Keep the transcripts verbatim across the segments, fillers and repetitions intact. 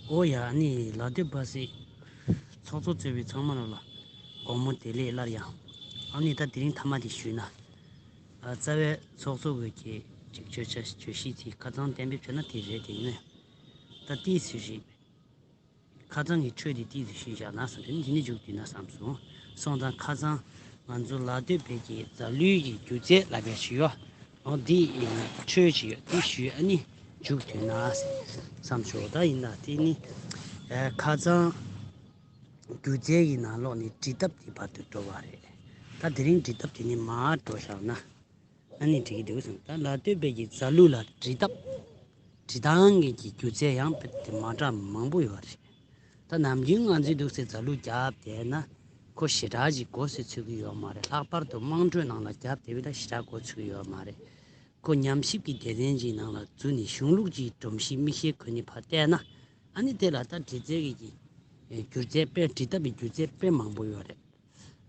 ཨོ་ཡ། ཨ་ནི་ལ་སྟོད་པ་སེ་ཚོགས་གཙོ་གཙོས་པའི་ཚང་མ་ལ་ལ་དགོང་མོ་བདེ་ལེགས། སླར་ཡང་ཨ་ནི་ད་དེ་རིང་ཐ་མ་དེ་ཞུས་ན། ཨ་རྩ་བའི་ཚོགས་གཙོ་གི་ཅིག་བརྗོད་བྱ་བརྗོད་གཞི་དེ་ཁ་སང་གཏན་འབེབས་བྱས་ན་དེ་རེད། དེ་ཡིན་ན་ད་ཏིས་ཞུས་རེད། ཁ་སང་གི་འཕྲོས་དེ་ཏིས་ཞུས་བཞག་ན་བསམ་དེ་ནི་དེ་ནི་མཇུག་བསྡུས་ན་བསམ་སོང་། སོང་ཙང་ཁ་སང་ང་ཚོ་ལ་སྟོད་བོད་ཀྱི་རྫ་ལུད་ཀྱི་སྒྱུ་རྩལ་ལབ་པའི་ཞུ་ཡོད། འོ་འདི་ཡིན་ན་འཕྲོས་ཅིག་ཡོད། དེ་ཞུས་ཨ་ནི་མཇུག་བསྡུས་ན་བསམ་བྱུང་། ད་ཡིན་ན་དེ་ནི་ཨེ་ཁ་སང་སྒྱུ་རྩལ་གྱི་ནང་ལོགས་ནས་འབྲི་ཐབས་ཀྱི་བར་དུ་འགྲོ་བ་རེད། ད་དེ་རིང་འབྲི་ཐབས་དེ་ནི་མར་འགྲོ་བཞག་ན་ཨ་ནི་འགྲིག་གི་འདུག་བསམ། ད་ལ་སྟོད་བོད་ཀྱི་རྫ་ལུད་ལ་འབྲི་ཐབས། འབྲི་སྟངས་ཀྱི་སྒྱུ་རྩལ་ཡང་དཔེ་དེ་མ་འདྲ་མང་པོ་ཡོད་རེད། ད་ནམ་རྒྱུན་ང་ཚོའི་འདུག་སེ་རྫ་ལུད་རྒྱབ་བསྡད་ན་ཁོ་ཞེ་དྲག་ཅིག་མགོ་སེ་ཚོད་ཀྱི་ཡོད་མ་རེད། ལྷག་པར་དུ་དམངས་ཁྲོད་ནང་ལ་རྒྱབ་བསྡད་པས་ད་ཞེ་དྲག་མགོ་ཚོད་ཀྱི་ཡོད་མ་རེད། ཁོ་ཉམས་ཞིབ་ཀྱི་སྡེ་ཚན་ཅིག་ནང་ལ་འཛུལ་ནས་གཞུང་ལུགས་ཀྱི་སྒྲོམ་གཞི་མིག་ཤེལ་གོན་ནས་ཕར་བལྟས་ན་ཨ་ནི་དེ་ལ་ད་འབྲི་རྩལ་གྱི་སྒྱུ་རྩལ་དཔེ། འབྲི་ཐབས་ཀྱི་སྒྱུ་རྩལ་དཔེ་མང་པོ་ཡོད་རེད།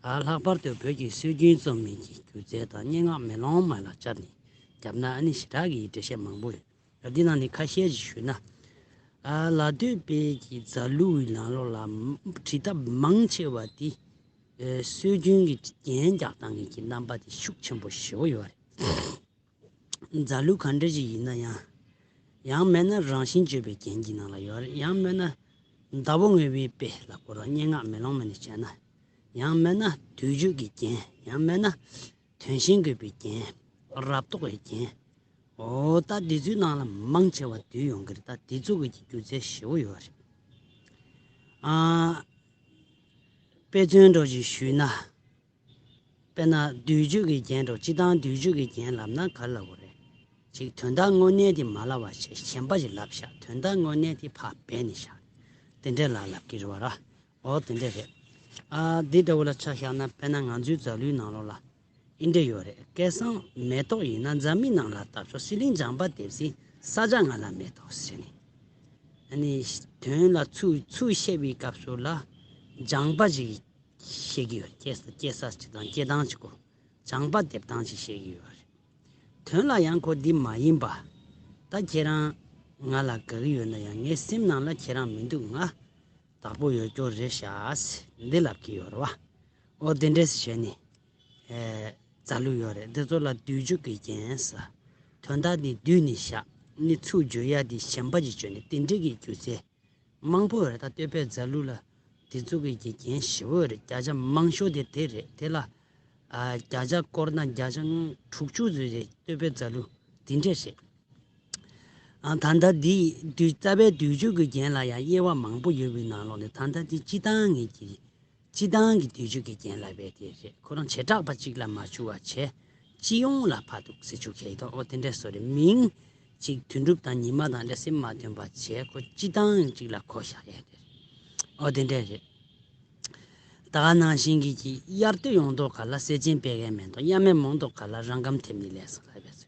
ཨ་ལྷག་པར་དུ་བོད་ཀྱི་སྲོལ་རྒྱུན་རྩོམ་རིག་གི་སྒྱུ་རྩལ་དང་སྙན་ངག་མེ་ལོང་མ་ལ་བཅར་ནས་བརྒྱབ་ན་ཨ་ནི་ཞེ་དྲག་གི་འགྲེལ་བཤད་མང་པོ་ཡོད། འདི་ནང་ནས་ཁ་ཤས་ཅིག་ཞུས་ན། ཨ་ལ་སྟོད་བོད་ཀྱི་རྫ་ལུད་ནང་ལོགས་ལ་བྲིས་ཐབས་མང་ཆེ་བ་དེ་ཨེ་སྲོལ་རྒྱུན་གྱི་རྒྱན་རྒྱག་སྟངས་ཀྱི་རྣམ་པ་དེ་ཤུགས་ཆེན་པོ་ཞེ་པོ་ཡོད་རེད། རྫ་ལུད་ག་འདྲ་ཞིག་ཡིན་ན་ཡང་། ཡང་མིན་ན་རང་བཞིན་བརྗོད་པའི་རྒྱན་གྱི་ནང་ལ་ཡོད་རེད། ཡང་མིན་ན་ཟླ་བོ་དངོས་པོའི་དཔེ་ལ་གོ་ར་སྙན་ངག་མེ་ལོང་མ་ནས་བྱས་ན། ཡང་མིན་ན་བསྡུས་བརྗོད་ཀྱི་རྒྱན། ཡང་མིན་ན་དོན་གཞན་འགོད་པའི་རྒྱན། རབ་རྟོག་པའི་རྒྱན། འོ་ད་འདི་ཚོའི་ནང་ལ་མང་ཆེ་བ་འདུས་ཡོང་གི་རེད། ད་འདི་ཚོ་གི་སྒྱུ་རྩལ་ཞེ་པོ་ཡོད་རེད། ཨ། དཔེ་མཚོན་འདྲ་ཞིག་ཞུས་ན། དཔེར་ན་བསྡུས་བརྗོད་ཀྱི་རྒྱན་འདྲ། སྤྱིར་བཏང་བསྡུས་བརྗོད་ཀྱི་རྒྱན་ལབ་ན་ག་རེ་ལབ་དགོས་རེད། ཅིག་དོན་དག་དངོས་གནས་དེ་མ་ལབ་པ་བྱས་གཞན་པ་ཞིག་ལབ་བཞག་དོན་དག་དངོས་གནས་དེ་ཕར་སྦས་ནས་བཞག་དེ་འདྲས་ལ་ལབ་ཀྱི་རེད་བ་ར། འོ་དེ་འདྲས་རེད། ཨ་འདི་འདྲ་བོ་ལ་ཆ་བཞག་ན་དཔེར་ན་ང་ཚོའི་རྫ་ལུད་ནང་ལོགས་ལ་འདི་འདྲས་ཡོད་རེད། སྐལ་བཟང་མེ་ཏོག་ཡིན་ན་རྫ་མའི་ནང་ལ་བཏབ་ཆོག་སི་ལིང་ལྗང་པ་འདེབས་སྲིད་ས་ཆ་ང་ལ་མེ་ཏོག་ཟེར་ནས། ཨ་ནི་དོན་ལ་ཚུར་ཚུར་བཤད་པའི་སྐབས་སུ་ལ་ལྗང་པ་ཞིག་བཤད་ཀྱི་ཡོད། སྐྱེ་ས་སྐྱེ་ས་ཅིག་དང་སྐྱེ་སྟངས་ཅིག་གོ། ལྗང་པ་འདེབས་སྟངས་ཅིག་བཤད་ཀྱི་ཡོད་རེད། དོན་ལ་ཡང་ཁོ་འདི་མ་ཡིན་པ། ད་ཁྱེད་རང་ང་ལ་དགའ་གི་ཡོད་ན་ཡང་ངའི་སེམས་ནང་ལ་ཁྱེད་རང་མི་འདུག་ང་བདག་པོ་ཡོད་རྒྱུ་རེད་ཤག་འདི་ལབ་ཀྱི་ཡོད་རེད་བ། ཨོ་དེ་འདྲས་བྱས་ནས། ཨེ། རྫ་ལུད་ཡོད་རེད། འདི་ཚོ་ལ་བསྡུས་བརྗོད་ཀྱི་རྒྱན་ཟེར། དོན་དག་འདི་བསྡུས་ནས་བཞག་ནི་ཚུར་བརྗོད་ཡ་འདི་གཞན་པ་ཅིག་བརྗོད་ནས་དེ་འདྲས་ཀྱི་སྒྱུ་རྩལ། མང་པོ་ཡོད་རེད། ད་སྟོད་པའི་རྫ་ལུད་ལ་དེ་ཚོ་གི་རྒྱན་ཞེ་པོ་ཡོད་རེད། བརྒྱ་ཆ་མང་ཤོས་དེ་དེ་རེད། དེ་ལ་ཨ་བརྒྱ་ཆ་བསྐོར་ན་བརྒྱ་ཆ་དྲུག་ཅུ་ཙམ་རེད། སྟོད་པའི་རྫ་ལུད་དེ་འདྲས་རེད། ཨ་ད་ལྟ་འདི་བསྡུས་རྩ་བའི་བསྡུས་བརྗོད་ཀྱི་རྒྱན་ལ་ཡང་དབྱེ་བ་མང་པོ་ཡོད་པའི་ནང་ལོགས་ནས་ད་ལྟ་འདི་སྤྱིར་བཏང་ངེས་ཀྱི་སྤྱིར་བཏང་གི་བསྡུས་བརྗོད་ཀྱི་རྒྱན་ལབ་པའི་དེ་རེད། ཁོ་རང་བྱེ་བྲག་པ་གཅིག་ལ་མ་ཆུ་བ་བྱས་སྤྱི་ཡོངས་ལ་ཕར་འདུག་ཟེར་ཆུ་ཁྱེར་དང་། ཨོ་དེ་འདྲས་བཟོ་རེད། མིང་གཅིག་དོན་གྲུབ་དང་ཉི་མ་དང་འདྲ་སེམས་མ་མཐུན་པ་བྱས་ཁོ་སྤྱིར་བཏང་གཅིག་ལ་གོ་བཞག་ཡས་རེད། ཨོ་དེ་འདྲས་རེད། ད་ག་ནང་བཞིན་གྱི་གྱི་དབྱར་སྟོད་ཡོང་མདོག་ཁ་ལ་གསེར་ཆེན་སྤེལ་མཁན་མེ་ཏོག་དབྱར་མེད་མོང་མདོག་ཁ་ལ་རང་ཁམས་ཐེབས་ནི་ལས་སུ་ལབ་པས་སོ།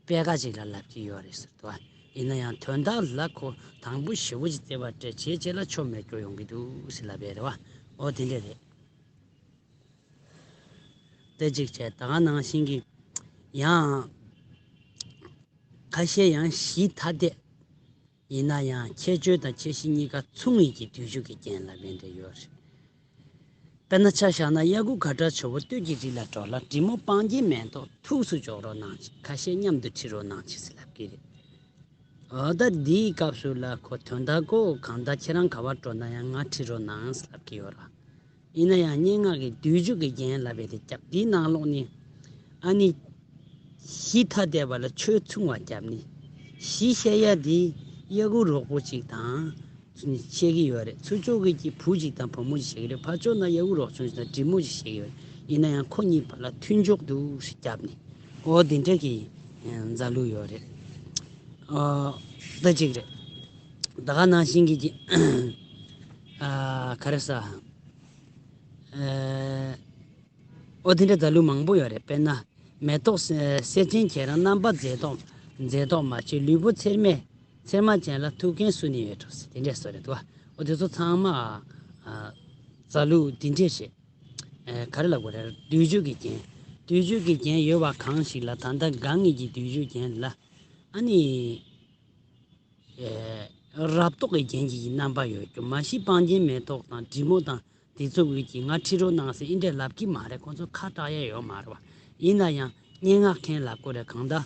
སྤེལ་ཁ་ཅིག་ལ་ལབ་ཀྱི་ཡོད་རེད་ཟེར་དུས། ཡིན་ན་ཡང་དོན་དག་ལ་ཁོ་དང་པོ་ཞེ་པོ་ཅིག་བརྩེ་བ་སྤྲད་བྱས་བྱས་ལ་ཆོ་མེད་སྐྱོ་ཡོང་གི་འདུག་ཟེར་ལབ་པས་རེད་བ། ཨོ་དེ་འདྲས་རེད། དེ་གཅིག་བྱས། ད་ག་ནང་བཞིན་གྱི་ཡང་ཁ་ཤས་ཡང་གཞི་ཐ་དད། ཡིན་ན་ཡང་ཁྱད་ཆོས་དང་ཁྱད་གཞི་གཉིས་ཀ་མཚུངས་ཡིན་གྱི་བསྡུས་བརྗོད་ཀྱི་རྒྱན་ལ་བས་འདྲ་ཡོད་རེད། དཔེར་ན་ཆ་བཞག་ན་གཡག་གུ་ག་འདྲ་བྱོ་བོ་སྟོད་ཀྱི་རི་ལ་འགྲོ་ལ་འབྲི་མོ་སྤང་རྒྱན་མེ་ཏོག་ཐུགས་སུ་འཇོག་རོགས་གནང་ཅིག་ཁ་ཤས་མཉམ་དུ་ཁྲིད་རོགས་གནང་ཅིག་ཟེར་ལབ་ཀྱི་རེད། འོ་ད་འདིའི་སྐབས་སུ་ལ་ཁོ་དོན་དག་གོ་གང་ལྟར་ཁྱེད་རང་ག་པར་འགྲོ་ན་ཡང་ང་ཁྲིད་རོགས་གནང་ཟེར་ལབ་ཀྱི་ཡོད་ར། ཡིན་ན་ཡང་སྙན་ངག་གི་བསྡུས་བརྗོད་ཀྱི་རྒྱན་ལབ་པའི་དེ་རྒྱབ་འདིའི་ནང་ལོགས་ནི། ཨ་ནི། གཞི་ཐ་དད་པ་ལ་ཆོས་མཚུངས་པ་རྒྱབ་ནི། གཞི་བཤད་ཡ་འདི་གཡག་གུ་རོག་པོ་ཅིག་དང་། བཤད་ཀྱི་ཡོད་རེད། ཚུར་ཕྱོགས་ཀྱི་བུ་ཅིག་དང་བུ་མོ་ཅིག་བཤད་ཀྱི་རེད། ཕར་ཕྱོགས་ན་གཡག་གུ་རོག་ཆུང་ཅིག་དང་འབྲི་མོ་ཅིག་བཤད་ཀྱི་ཡོད་རེད། ཡིན་ན་ཡང་ཁོ་གཉིས་བར་ལ་མཐུན་ཕྱོགས་འདུག་ཞིག་རྒྱབ་ནི། འོ་འདི་འདྲ་གི་རྫ་ལུད་ཡོད་རེད། ཨོ། ད་ཅིག་རེད། ད་ག་ནང་བཞིན་གྱི་ཅི། ཨ། ག་རེ་ཟ། ཨེ། ཨོ་དེ་འདྲ་རྫ་ལུད་མང་པོ་ཡོད་རེད། དཔེར་ན། མེ་ཏོག་གསེར་ཆེན་ཁྱེད་རང་རྣམ་པ་མཛེས་མདོག་མཛེས་མདོག་མ་བྱེད་ལུས་པོ་ཚེར་མས་ཚེར་མ་ཅན་ལ་ཐུགས་འགན་སུ་ནི་ཡོད་འགྲོ་ཟེར་དེ་འདྲས་བཟོ་རེད་འདུག་བ། ཨོ་དེ་ཚོ་ཚང་མ། ཨ། རྫ་ལུད་འདི་འདྲས་རེད། ཨེ། ག་རེ་ལབ་དགོས་རེད། བསྡུས་བརྗོད་ཀྱི་རྒྱན། བསྡུས་བརྗོད་ཀྱི་རྒྱན་ཡོད་པ་གང་ཞིག་ལ་ད་ལྟ་གང་ངེས་ཀྱི་བསྡུས་བརྗོད་རྒྱན་ལ། ཨ་ནི། ཨེ། རབ་རྟོག་གི་རྒྱན་གྱི་རྣམ་པ་ཡོད་རྒྱུ་མ་གཞི་སྤང་རྒྱན་མེ་ཏོག་དང་འབྲི་མོ་དང་དེ་ཚོ་གི་གི་ང་ཁྲིད་རོགས་གནང་ཟེར་ཨིན་འདྲས་ལབ་ཀྱི་མ་རེད། ཁོང་ཚོ་ཁ་གྲག་ཡས་ཡོད་མ་རེད་བ། ཡིན་ན་ཡང་སྙན་ངག་མཁན་ལབ་དགོས་རེད། གང་ལྟར་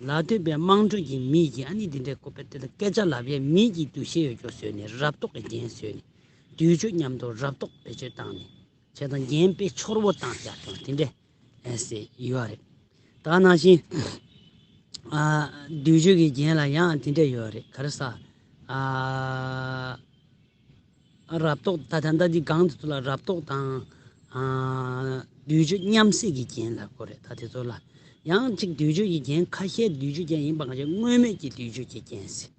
ལ་སྟོད་པའི་དམངས་ཁྲོད་ཀྱི་མི་གི་ཨ་ནི་འདི་འདྲའི་ཀོ་པེ་དེ་ལ་སྐད་ཆ་ལབ་ཡས་མི་གི་འདུ་ཤེས་ཡོད་རྒྱུ་བཟོས་ནས་རབ་རྟོག་གི་རྒྱན་བཟོས་ནས་བདུད་གཅོད་མཉམ་དུ་རབ་རྟོག་བེད་སྤྱོད་བཏང་ནས་བྱས་ཙང་རྒྱན་དཔེ་འཆོར་བོ་བཏང་བཞག་ཀྱང་དེ་འདྲས་ཨེ་ཟེར་ཡོད་རེད། ད་ནང་བཞིན་ཨ་བདུད་གཅོད་ཀྱི་རྒྱན་ལ་ཡང་དེ་འདྲས་ཡོད་རེད། ག་རེ་ཟ། ཨ་རབ་རྟོག་ད་ད་ལྟ་འདི་སྒང་དེ་ཚོ་ལ་རབ་རྟོག་དང་ཨ་བདུད་གཅོད་མཉམ་བསྲེས་ཀྱི་རྒྱན་ལབ་དགོས་རེད། ད་དེ་ཚོ་ལ་ཡང་གཅིག་བདུད་གཅོད་ཀྱི་རྒྱན་ཁ་ཤས་བདུད་གཅོད་རྒྱན་ཡིན་པ་གང་ཅི་སྔོན་མེད་ཀྱི་བདུད་གཅོད་ཀྱི་རྒྱན་ཟེར།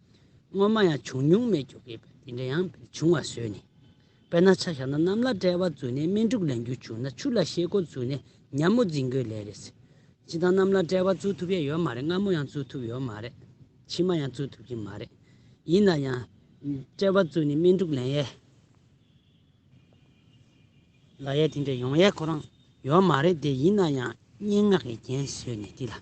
སྔོན་མ་ཡང་བྱུང་མྱོང་མེད་རྒྱུ་གི་དེ་འདྲ་ཡང་བྱུང་བ་བཟོས་ནས། དཔེར་ན་ཆ་བཞག་ན་གནམ་ལ་དཔྲལ་བ་བཙུགས་ནས་སྨིན་དྲུག་ལེན་རྒྱུ་བྱུང་ན་ཆུ་ལ་ཤེལ་སྒོ་བཙུགས་ནས་ཉ་མོ་འཛིན་དགོས་ལས་རེད་ཟེར། སྤྱིར་བཏང་གནམ་ལ་དཔྲལ་བ་བཙུགས་ཐུབ་ཡས་ཡོད་མ་རེད། སྔ་མོ་ཡང་བཙུགས་ཐུབ་ཡོད་མ་རེད། ཕྱི་མ་ཡང་བཙུགས་ཐུབ་ཀྱི་མ་རེད། ཡིན་ན་ཡང་དཔྲལ་བ་བཙུགས་ནས་སྨིན་དྲུག་ལེན་ཡས། ལ་ཡ་དེ་འདྲ་ཡོང་ཡ་ཁོ་རང་ཡོད་མ་རེད་དེ། ཡིན་ན་ཡང་སྙན་ངག་གི་རྒྱན་བཟོས་ནས་དེ་ལ་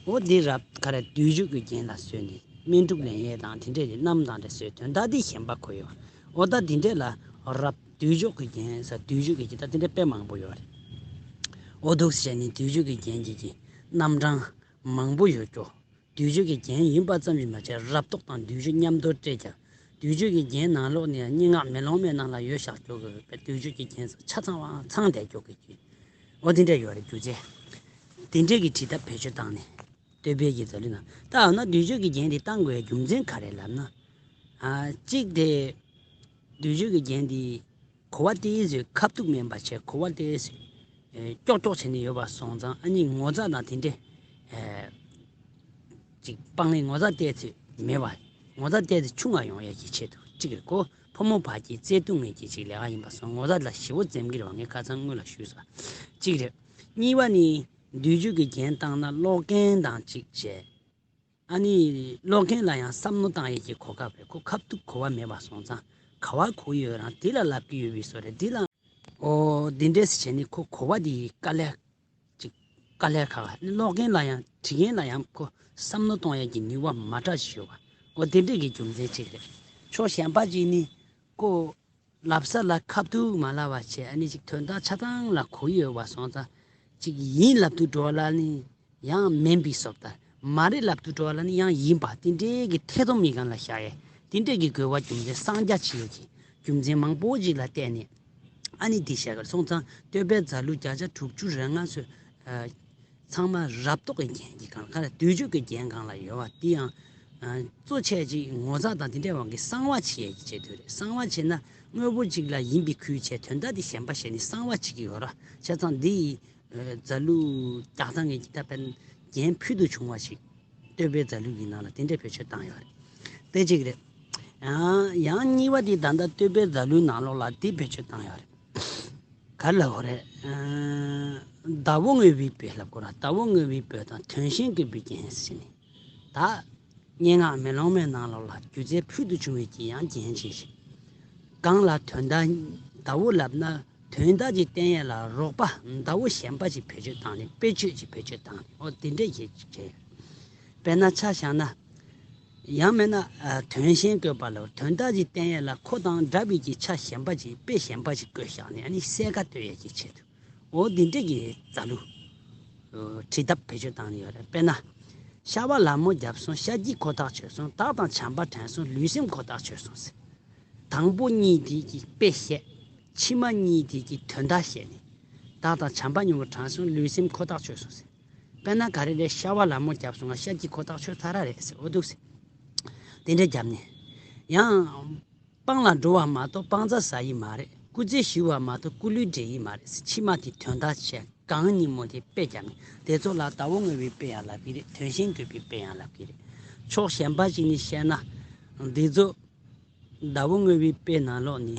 འོ་དེ་རབ་ག་རེ་བདུད་གཅོད་ཀྱི་རྒྱན་ལ་བཟོས་ནས་སྨིན་དྲུག་ལེན་ཡས་དང་དེ་འདྲས་ཀྱི་རྣམ་དང་འདྲ་བཟོས་དོན་དག་དེ་གཞན་པ་ཁོ་ཡོད། འོ་ད་དེ་འདྲས་ལ་རབ་བདུད་གཅོད་ཀྱི་རྒྱན་ས་བདུད་གཅོད་ཀྱི་རྒྱན་ད་དེ་འདྲས་དཔེ་མང་པོ་ཡོད་རེད། འོ་འདུག་བྱས་ནས་བདུད་གཅོད་ཀྱི་རྒྱན་གྱི་གི་རྣམ་གྲངས་མང་པོ་ཡོད་ཀྱོ། བདུད་གཅོད་ཀྱི་རྒྱན་ཡིན་པ་ཙམ་གྱིས་མ་ཚད་རབ་རྟོག་དང་བདུད་གཅོད་མཉམ་དུ་སྤྲད་ཀྱང་། བདུད་གཅོད་ཀྱི་རྒྱན་ནང་ལོགས་ནས་སྙན་ངག་མེ་ལོང་མའི་ནང་ལ་ཡོད་བཞག་ཀྱོག་གི་བདུད་གཅོད་ཀྱི་རྒྱན་ཆ་ཚང་བ་ཚང་བསྡད་ཀྱོག་གི་རྒྱུ། འོ་དེ་འདྲ་ཡོད་རེད་རྒྱུ་མཚན། དེ་འདྲས་ཀྱི་བྲིས་ཐབས་བེད་སྤྱོད་བཏང་ནས། བསྟོད་པའི་གི་མཛོད་ལུས་ནང་ད་འོ་ན་བདུད་གཅོད་ཀྱི་རྒྱན་དེ་བཏང་དགོས་རྒྱུ་མཚན་ག་རེ་ལབ་ན། ཨ་གཅིག་དེ། བདུད་གཅོད་ཀྱི་རྒྱན་དེ། གོ་བ་དེ་ཚོས་ཁ་ཐུག་མིན་པ་བྱས་གོ་བ་དེ་ཚོས་ཀྱོག་ཀྱོག་བྱས་ནས་ཡོད་པ་སོང་ཙང་ཨ་ནི་ངོ་ཚ་དང་དེ་འདྲས་ཅིག་སྤང་ལེ་ངོ་ཚ་དེ་ཚོས་མེད་པ། ངོ་ཚ་དེ་ཚོས་ཆུང་བ་ཡོང་ཡས་ཀྱི་ཆེད་དུ་གཅིག་རེད་ཀོ། ཕོ་མོ་བར་གྱི་བརྩེ་དུང་ངེས་ཀྱི་ཅིག་ལས་ཀ་ཡིན་པ་སོང་ངོ་ཚ་ལ་ཞེ་བོ་འཛེམ་གྱི་རེད་བ། ངས་ཁ་སང་སྔོན་ལ་ཞུས་ས་གཅིག་རེད། གཉིས་པ་ནི་བདུད་གཅོད་ཀྱི་རྒྱན་བཏང་ན་ཀློག་མཁན་དང་གཅིག་བྱས། ཨ་ནི་ཀློག་མཁན་ལ་ཡང་བསམ་བློ་བཏང་ཡས་ཀྱི་གོ་སྐབས་རེད་ཁོ། ཁ་ཐུག་གོ་བ་མེད་པ་སོང་ཙང་ག་བ་གོ་ཡོད་རང་དེ་ལ་ལབ་ཀྱི་ཡོད་པའི་བཟོ་རེད་འདི་ལ། ཨོ་འདི་འདྲས་བྱས་ནས་ཁོ་གོ་བ་འདི་དཀའ་ལས་ཅིག་དཀའ་ལས་ཁག་ཨ་ནི་ཀློག་མཁན་ལ་ཡང་བྲིས་མཁན་ལ་ཡང་ཁོ་བསམ་བློ་གཏོང་ཡས་ཀྱི་ནུས་པ་མ་འདྲ་ཞིག་ཡོད་པ། ཨོ་འདི་འདྲས་ཀྱི་རྒྱུ་མཚན་ཅིག་རེད། ཕྱོགས་གཞན་པ་ཅིག་ནི་ཁོ། ལབ་ས་ལ་ཁ་ཐུག་མ་ལབ་པ་བྱས་ཨ་ནི་ཅིག་དོན་དག་ཆ་ཚང་ལ་གོ་ཡི་ཡོད་པ་སོང་ཙང་ཅིག་ཡིན་ལབ་དུས་འགྲོ་བ་ལ་ནི་ཡང་མིན་པའི་བཟོ་ལྟ། མ་རེད་ལབ་དུས་འགྲོ་བ་ལ་ནི་ཡང་ཡིན་པ་དེ་འདྲའི་གི་ཐེ་ཚོམ་མི་སྒང་ལ་བཞག་ཡས་དེ་འདྲའི་གི་དགོས་པ་རྒྱུ་མཚན་གསང་རྒྱ་ཆེ་ཡས་ཀྱི་རྒྱུ་མཚན་མང་པོ་ཅིག་ལ་བརྟེན་ནས་ཨ་ནི་འདི་བཤད་གར་སོང་ཙང་བསྟོད་པའི་མཛད་ལུགས་བརྒྱ་ཆ་དྲུག་ཅུ་རེ་ལྔ་ཚོས། ཚང་མ་རབ་རྟོག་གི་རྒྱན་གྱི་སྒང་ལ་བདུད་གཅོད་ཀྱི་རྒྱན་སྒང་ལ་ཡོད་པ་དེ་ཡང་གཙོ་ཆེ་ཅིག་ངོ་མཚར་དང་དེ་འདྲའི་དབང་གིས་གསང་བ་བྱེད་ཡས་ཀྱི་ཆེད་དུ་རེད། གསང་བ་བྱེད་ན་དངོས་པོ་གཅིག་ལ་ཡིན་པའི་ཁུལ་བྱས་དོན་དག་དེ་གཞན་པ་བྱས་ནས་གསང་བ་བྱེད་ཀྱི་ཡོད་ར། བྱས་ཙང་འདི་ཡི་མཛད་ལུགས་རྒྱག་སྟངས་ཀྱི་ད་ཕན་རྒྱན་ཕུལ་དུ་བྱུང་བ་ཞིག་བསྟོད་པའི་མཛད་ལུགས་ཀྱི་ནང་ལ་དེ་འདྲའི་བེད་སྤྱོད་བཏང་ཡོད་རེད། དེ་གཅིག་རེད། ཡང་གཉིས་པ་དེ་ད་ལྟ་བསྟོད་པའི་མཛད་ལུགས་ནང་ལོགས་ལ་དེ་བེད་སྤྱོད་བཏང་ཡོད་རེད། ག་ལ་འོ་རེད། ཟླ་བོ་བསྔོས་པའི་དཔེ་ལབ་དགོས་ར། ཟླ་བོ་བསྔོས་པའི་དཔེ་དང་དོན་གཞན་བཀོད་པའི་རྒྱན་ཟེར་ནས། ད་སྙན་ངག་མེ་ལོང་མའི་ནང་ལོགས་ལ་སྒྱུ་རྩལ་ཕུལ་དུ་བྱུང་བའི་གི་ཡང་རྒྱན་ཅིག་རེད། གང་ལ་དོན་དག་ཟླ་བོ་ལབ་ན་དོན་དག་ཅིག་བསྟན་ཡས་ལ་རོགས་པ་ཟླ་བོ་གཞན་པ་ཅིག་བེད་སྤྱོད་བཏང་ནས་དཔེ་བརྗོད་ཅིག་བེད་སྤྱོད་བཏང་ནས་འོ་དེ་འདྲས་ཞིག་བྱས་ཡོད། དཔེར་ན་ཆ་བཞག་ན། ཡང་མིན་ན་དོན་གཞན་བཀོད་པ་ལ་དོན་དག་ཅིག་བསྟན་ཡས་ལ་ཁོ་དང་འདྲ་བའི་གི་ཆ་གཞན་པ་ཅིག་དཔེ་གཞན་པ་ཅིག་བཀོད་བཞག་ནས་ཨ་ནི་གསལ་ཁ་གཏོད་ཡས་ཀྱི་ཆེད་དུ་འོ་འདི་འདྲས་ཀྱི་མཛད་ལུགས་བྲིས་ཐབས་བེད་སྤྱོད་བཏང་ནས་ཡོད་རེད། དཔེར་ན། ཤ་བ་ལ་མོ་བརྒྱབ་སོང་ཤ་སྐྱི་ཁོ་ཐག་ཆོད་སོང་བདག་དང་བྱམས་པ་དྲན་སོང་ལུས་སེམས་ཁོ་ཐག་ཆོད་སོང་ཟེར། དང་པོ་གཉིས་དེ་གི་དཔེ་བཤད། ཕྱི་མ་གཉིས་དེ་གི་དོན་དག་བཤད་ནས། བདག་དང་བྱམས་པ་གཉིས་པོ་དྲན་སོང་ལུས་སེམས་ཁོ་ཐག་ཆོད་སོང་ཟེར། དཔེར་ན་ག་རེ་རེད། ཤ་བ་ལ་མོ་བརྒྱབ་སོང་ང་ཤ་སྐྱི་ཁོ་ཐག་ཆོད་ཚར་ར་རེད་ཟེར་འོ་འདུག་ཟེར། དེ་འདྲ་བརྒྱབ་ནས། ཡང་། སྤང་ལ་འགྲོ་བ་མ་གཏོགས་སྤང་རྩྭ་ཟ་ཡི་མ་རེད། སྐུ་ཚེ་ཞུ་བ་མ་གཏོགས་སྐུ་ལུས་འབྲེལ་ཡི་མ་རེད་ཟེར་ཕྱི་མ་དེ་དོན་དག་བཤད་གང་ཉིན་མོ་དེ་དཔེ་བརྒྱབ་ནས་དེ་ཚོ་ལ་ཟླ་བོ་བསྔོས་པའི་དཔེ་ཡང་ལབ་ཀྱི་རེད། དོན་གཞན་བཀོད་པའི་དཔེ་ཡང་ལབ་ཀྱི་རེད། ཕྱོགས་གཞན་པ་ཞིག་ནས་བཤད་ན། འདི་ཚོ་ཟླ་བོ་བསྔོས་པའི་དཔེ་ནང་ལོགས་ནས།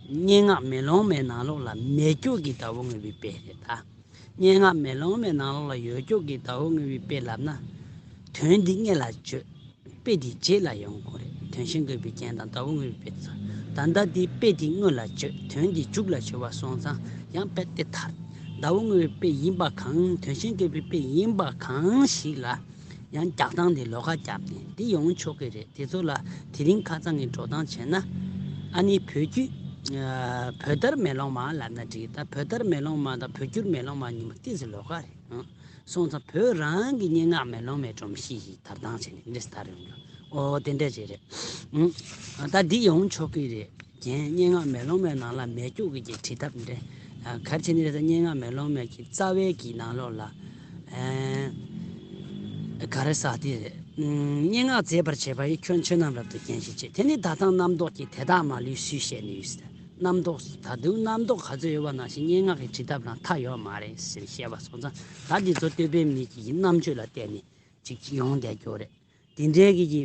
སྙན་ངག་མེ་ལོང་མའི་ནང་ལོགས་ལ་མེད་སྐྱོ་གི་ཟླ་བོ་བསྔོས་པའི་དཔེ་རེད་ད། སྙན་ངག་མེ་ལོང་མའི་ནང་ལོགས་ལ་ཡོད་སྐྱོ་གི་ཟླ་བོ་བསྔོས་པའི་དཔེ་ལབ་ན། དོན་འདི་སྔོན་ལ་བརྗོད། དཔེ་འདི་རྗེས་ལ་ཡོང་དགོས་རེད། དོན་གཞན་བཀོད་པའི་རྒྱན་དང་ཟླ་བོ་བསྔོས་པའི་དཔེ་དེ་ཚོ། ད་ལྟ་འདི་དཔེ་འདི་སྔོན་ལ་བརྗོད་དོན་འདི་མཇུག་ལ་བརྗོད་པ་སོང་ཙང་ཡང་དཔེ་དེ་མཐར། ཟླ་བོ་བསྔོས་པའི་དཔེ་ཡིན་པ་གང་དོན་གཞན་བཀོད་པའི་དཔེ་ཡིན་པ་གང་ཞིག་ལ། ཡང་རྒྱག་སྟངས་དེ་ལོགས་ཀ་རྒྱབ་ནས་དེ་ཡོང་ཆོག་གི་རེད། དེ་ཚོ་ལ་དེ་རིང་ཁ་སང་གི་འགྲོ་སྟངས་བྱས་ན། ཨ་ནི་བོད་བརྒྱུད་ཨ་བོད་དར་མེ་ལོང་མ་ལབ་ན་འགྲིག་ད་བོད་དར་མེ་ལོང་མ་དང་བོད་བསྒྱུར་མེ་ལོང་མ་གཉིས་པོ་ཏོག་ཙམ་ལོགས་ཀ་རེད། ཨང་། སོང་ཙང་བོད་རང་གི་སྙན་ངག་མེ་ལོང་མའི་སྒྲོམ་གཞི་ཞིག་དར་སྟངས་བྱས་ནས་འདི་འདྲས་དར་ཡོང་གི། ཨོ་དེ་འདྲས་ཅིག་རེད། ཨང་། ད་འདི་ཡོང་ཆོག་གི་རེད། རྒན། སྙན་ངག་མེ་ལོང་མའི་ནང་ལ་མེ་སྒྱོགས་ཀྱི་བྲིས་ཐབས་འདྲ། ཨ། ག་རེ་བྱས་ནས་རེད་ཟེར་ན། སྙན་ངག་མེ་ལོང་མའི་གི་རྩ་བའི་གི་ནང་ལོགས་ལ། ཨ། ག་རེ་ཟེར་དེ་རེད། ཨུམ། སྙན་ངག་མཛེས་པར་བྱེད་པ་ཡི། ཁྱོད་ཆོས་རྣམས་རབ་ཏུ་རྒྱན་ཞིག་བྱེད། དེ་ནི་ད་ཐེངས་རྣམ་རྟོག་གིས་དེ་དག་མ་ལུས་སུས་ཤེས་ནུས། རྣམ་རྟོག་ད་དུང་རྣམ་རྟོག་ག་ཚོད་ཡོད་པ་ནང་བཞིན་སྙན་ངག་གི་བྲིས་ཐབས་ལ་མཐའ་ཡོད་མ་རེད་ཟེར་བཤད་པ་སོང་ཙང་། ད་འདི་ཚོ་བསྟོད་པའི་མིག་གི་རྣམ་དཔྱོད་ལ་བརྟེན་ནས་ཅིག་ཅིག་ཡོང་བསྡད་ཀྱི་ཡོད་རེད། དེ་འདྲའི་གི་གི།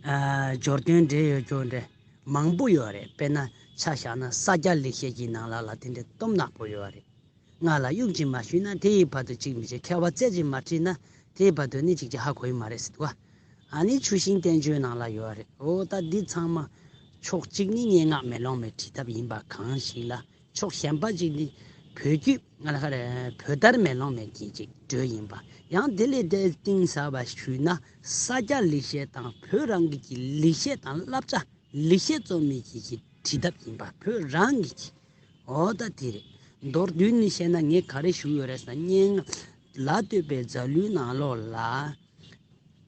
ཨ། སྦྱོར་དོན་འདྲེས་ཡོད་ཀྱོག་འདྲ་མང་པོ་ཡོད་རེད། དཔེར་ན་ཆ་བཞག་ན་ས་སྐྱ་ལེགས་བཤད་ཀྱི་ནང་ལ་ལ་དེ་འདྲའི་སྟོབས་ནག་པོ་ཡོད་རེད། ང་ལ་གཡུག་ཅིག་མ་གཞུས་ན་དེ་ཡི་བར་དུ་གཅིག་མི་བྱེད། མཁས་པ་རྩད་ཅིག་མ་དྲིས་ན་དེ་ཡི་བར་དུ་ནི་གཅིག་ཀྱང་ཧ་གོ་ཡི་མ་རེད་ཟེར་འདུག་ག་ཨ་ནི་ཆུ་ཤིང་བསྟན་བཅོས་ནང་ལ་ཡོད་རེད། འོ་ད་འདི་ཚང་མ་ཕྱོགས་གཅིག་ནི་སྙན་ངག་མེ་ལོང་མའི་བྲིས་ཐབས་ཡིན་པ་གང་ཞིག་ལ། ཕྱོགས་གཞན་པ་ཅིག་ནི་བོད་བརྒྱུད་ང་ལ་ཁ་རེ་བོད་དར་མེ་ལོང་མའི་གི་ཅིག་འགྲོས་ཡིན་པ། ཡང་དེ་ལས་དེ་གཏིང་ཟབ་པ་ཞུས་ན་ས་སྐྱ་ལེགས་བཤད་དང་བོད་རང་གི་གི་ལེགས་བཤད་དང་བསླབ་བྱ་ལེགས་བཤད་རྩོམ་མི་གི་གི་བྲིས་ཐབས་ཡིན་པ། བོད་རང་གི་གི། འོ་ད་དེ་རེད། མདོར་བསྡུས་ནས་བཤད་ན་ངས་ག་རེ་ཞུ་ཡོད་རེད་ཟེར་ན། སྙན་ངག་ལ་བསྟོད་པའི་མཛད་ལུགས་ནང་ལོགས་ལ།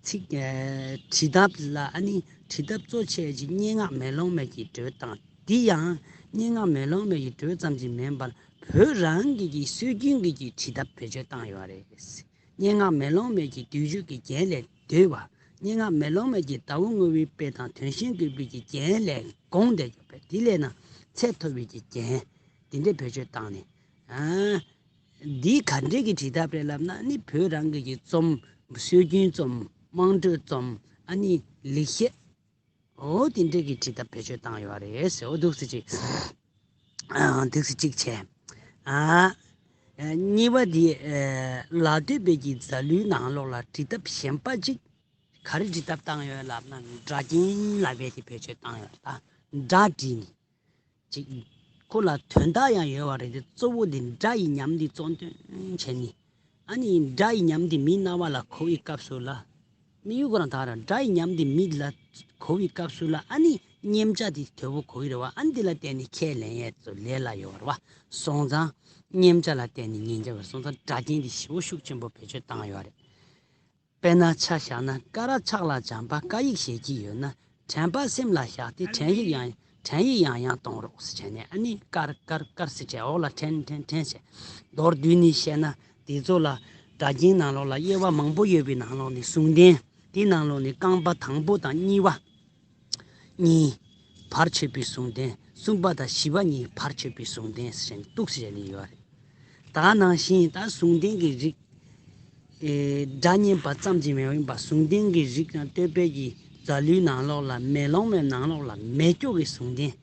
ཚིག་ཨེ། བྲིས་ཐབས་ལ་ཨ་ནི་བྲིས་ཐབས་གཙོ་ཆེ་ཅིག་སྙན་ངག་མེ་ལོང་མའི་གི་འགྲོས་དང་། དེ་ཡང་སྙན་ངག་མེ་ལོང་མའི་གི་འགྲོས་ཙམ་གྱིས་མིན་པར་བོད་རང་གི་གི་སྲོལ་རྒྱུན་གྱི་གི་བྲིས་ཐབས་བེད་སྤྱོད་བཏང་ཡོད་རེད། སྙན་ངག་མེ་ལོང་མའི་གི་བསྟོད་བརྗོད་ཀྱི་རྒྱན་ལས་བརྡོལ་བ། སྙན་ངག་མེ་ལོང་མའི་གི་ཟླ་བོ་བསྔོ་བའི་དཔེ་དང་དོན་གཞན་འགོད་པའི་གི་རྒྱན་ལས་འགོངས་ཏེ་ཡོད་པས། དེ་ལས་ན་ཚད་མཐོ་བའི་གི་རྒྱན་དེ་འདྲ་བེད་སྤྱོད་བཏང་ནས། ཨ། འདི་ག་འདྲས་ཀྱི་བྲིས་ཐབས་རེད་ལབ་ན། ནི་བོད་རང་གི་གི་རྩོམ། སྲོལ་རྒྱུན་རྩོམ། དམངས་ཁྲོད་རྩོམ། ཨ་ནི་ལེགས་བཤད། འོ་དེ་འདྲས་ཀྱི་བྲིས་ཐབས་བེད་སྤྱོད་བཏང་ཡོད་རེད་ཟེར། འོ་འདུག་སེ་ཅིག་ཨ། འདུག་སེ་ཅིག་བྱས། ཨ། གཉིས་པ་འདི། ལ་བསྟོད་པའི་གི་མཛད་ལུགས་ནང་ལོགས་ལ་བྲིས་ཐབས་གཞན་པ་ཅིག་ག་རེ་བྲིས་ཐབས་བཏང་ཡོད་ལབ་ན། སྒྲ་རྒྱན་ལབ་པའི་དེ་བེད་སྤྱོད་བཏང་ཡོད་རེད། ད་སྒྲ་བྲིས་ནས། ཅིག་ཁོ་ལ་དོན་དག་ཡང་ཡོད་པ་རེད་དེ། གཙོ་བོ་དེ་སྒྲ་ཡི་ཉམས་དེ་གཙོ་དོན་བྱས་ནས། ཨ་ནི་སྒྲ་ཡི་ཉམས་དེ་མིའི་རྣ་བ་ལ་གོ་བའི་སྐབས་སུ་ལ། དམིགས་ཡུལ་ཁོ་རང་དག་རང་སྒྲ་ཡི་ཉམས་དེ་མི་ལ་གོ་བའི་སྐབས་སུ་ལ། ཨ་ནི་མཉེན་ཆ་དེ་དོད་པོ་གོ་གི་རེད་བ། ཨ་ནི་དེ་ལ་བརྟེན་ནས་ཁས་ལེན་ཡས་ཚོ་ལས་ལ་ཡོད་རེད་བ། སོང་ཙང་མཉེན་ཆ་ལ་བརྟེན་ནས་ཉན་རྒྱུ་བ། སོང་ཙང་སྒྲ་རྒྱན་དེ་ཞེ་པོ་ཤུགས་ཆེན་པོ་བེད་སྤྱོད་བཏང་ཡོད་རེད། དཔེར་ན་ཆ་བཞག་ན། ཀ་ར་ཕྱག་ལ་འཇམ་པ་ཀ་ཡིག་ཞལ་གྱིས་ཡོད་ན། དྲན་པ་སེམས་ལ་བཞག་སྟེ། དྲན་ཡིག་ཡང་དྲན་ཡིག་ཡང་ཡང་གཏོང་རོགས་ཟེར་བྱས་ནས། ཨ་ནི་ཀར་ཀར་ཀར་ཟེར་བྱས་འོག་ལ་དྲན་དྲན་དྲན་བྱས། མདོར་བསྡུས་ནས་བཤད་ན་དེ་ཚོ་ལ་སྒྲ་རྒྱན་ནང་ལོགས་ལ་དབྱེ་བ་མང་པོ་ཡོད་པའི་ནང་ལོགས་ནས་ཟུང་ལྡན། དེའི་ནང་ལོགས་ནས་རྐང་པ་དང་པོ་དང་གཉིས་པ། གཉིས། བར་ཆད་པའི་ཟུང་ལྡན། གསུམ་པ་དང་བཞི་པ་གཉིས་བར་ཆད་པའི་ཟུང་ལྡན་ཟེར་ནས་གཏུགས་ཟེར་ནས་ཡོད་རེད། ད་ནང་བཞིན་ད་ཟུང་ལྡན་གྱི་རིགས། ཨེ། སྒྲ་སྙན་པ་ཙམ་གྱིས་མ་ཡིན་པ། ཟུང་ལྡན་གྱི་རིགས་དང་བསྟོད་པའི་གི་མཛད་ལུགས་ནང་ལོགས་ལ། མེ་ལོང་མའི་ནང་ལོགས་ལ་མེ་སྒྱོགས་ཀྱི་ཟུང་ལྡན།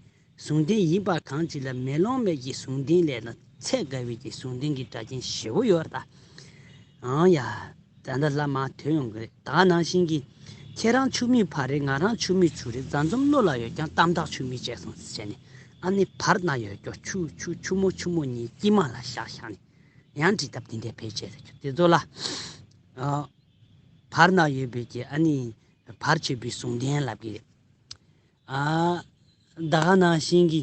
ཟུང་ལྡན་ཡིན་པ་གང་ཅིག་ལ་མེ་ལོང་མའི་གི་ཟུང་ལྡན་ལས་ན་ཚད་བརྒལ་བའི་གི་ཟུང་ལྡན་གྱི་སྒྲ་རྒྱན་ཞེ་པོ་ཡོད་རེད་ད། ཨང་ཡ། ད་ལྟ་ལ་མ་ཐོན་ཡོང་གི་རེད། ད་ནང་བཞིན་གྱི། ཁྱེད་རང་ཆུ་མིག་བར་རེད། ང་རང་ཆུ་མིག་ཚུར་རེད། མཛའ་འཛོམས་བློ་ལ་ཡོད་ཀྱང་། གཏམ་དག་ཆུ་མིག་བྱས་སོང་ཟེར་བྱས་ནས། ཨ་ནི་བར་ན་ཡོད་ཀྱོག་ཆུ་ཆུ་ཆུ་མོ་ཆུ་མོ་གཉིས་དཀྱིལ་མ་ལ་བཞག་བཞག་ནས་ཡང་བྲིས་ཐབས་དེ་འདྲའི་བེད་སྤྱད་ཟེར་རྒྱུ་དེ་ཚོ་ལ། ཨ། བར་ན་ཡོད་པའི་གི་ཨ་ནི་བར་ཆད་པའི་ཟུང་ལྡན་ལབ་ཀྱི་རེད། ཨ། ད་ག་ནང་བཞིན་གྱི་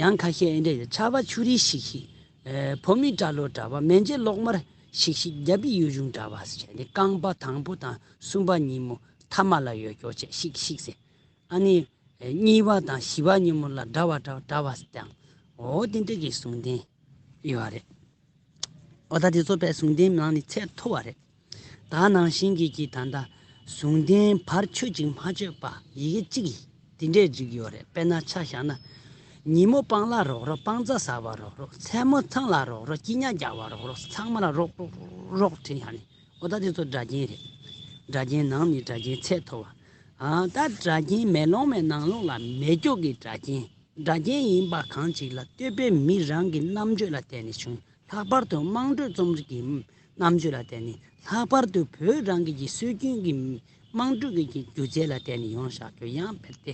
ཡང་ཁ་ཤས་ཨེ་འདྲ་ཡོད། ཆར་པ་ཆུ་རིས་ཤིག་ཤིག་ཨེ། བུ་མོའི་སྐྲ་ལོ་འདྲ་བ། མེ་མཆེད་གློག་དམར་ཤིག་ཤིག་རྒྱ་བི་གཡུ་ཆུང་འདྲ་བ་ཟེར་བྱས་ནས། རྐང་པ་དང་པོ་དང་གསུམ་པ་གཉིས་མོ་ཐ་མ་ལ་ཡོད་ཀྱོག་བྱས་ཤིག་ཤིག་ཟེར། ཨ་ནི་གཉིས་པ་དང་བཞི་པ་གཉིས་མོ་ལ་འདྲ་བ་འདྲ་བ་འདྲ་བ་ཟེར་དང་། འོ་དེ་འདྲ་གི་ཟུང་ལྡན་ཡོད་རེད། འོ་ད་དེ་ཚོ་དཔེ་ཟུང་ལྡན་ནང་ནས་ཚད་མཐོ་བ་རེད། ད་ནང་བཞིན་གྱི་གི་ད་ལྟ་ཟུང་ལྡན་བར་ཆོད་ཅིང་མ་ཆོད་པ་ཡི་གེ་གཅིག་གིས་དེ་འདྲས་བསྒྲིགས་ཡོད་རེད། དཔེར་ན་ཆ་བཞག་ན། ཉིན་མོ་སྤང་ལ་རོག་རོག་སྤང་རྩྭ་ཟ་བར་རོག་རོག་མཚན་མོ་ཚང་ལ་རོག་རོག་སྐྱིད་ཉལ་རྒྱག་པར་རོག་རོག་ཚང་མ་ལ་རོག་རོག་རོག་བྲིས་ཡ་ནི། འོ་ད་དེ་ཚོ་སྒྲ་རྒྱན་རེད། སྒྲ་རྒྱན་ནང་ནས་སྒྲ་རྒྱན་ཚད་མཐོ་བ། ཨ། ད་སྒྲ་རྒྱན་མེ་ལོང་མའི་ནང་ལོགས་ལ་མེ་སྒྱོགས་ཀྱི་སྒྲ་རྒྱན། སྒྲ་རྒྱན་ཡིན་པ་གང་ཞིག་ལ་བསྟོད་པའི་མི་རང་གི་རྣམ་དཔྱོད་ལ་བརྟེན་ནས་བྱུང་། ལྷག་པར་དུ་དམངས་ཁྲོད་རྩོམ་རིག་གི་རྣམ་དཔྱོད་ལ་བརྟེན་ནས། ལྷག་པར་དུ་བོད་རང་གི་གི་སྲོལ་རྒྱུན་གྱི་དམངས་ཁྲོད་ཀྱི་གི་སྒྱུ་རྩལ་ལ་བརྟེན་ནས་ཡོང་བཞག་རྒྱུ། ཡང་བལྟས་ཏེ་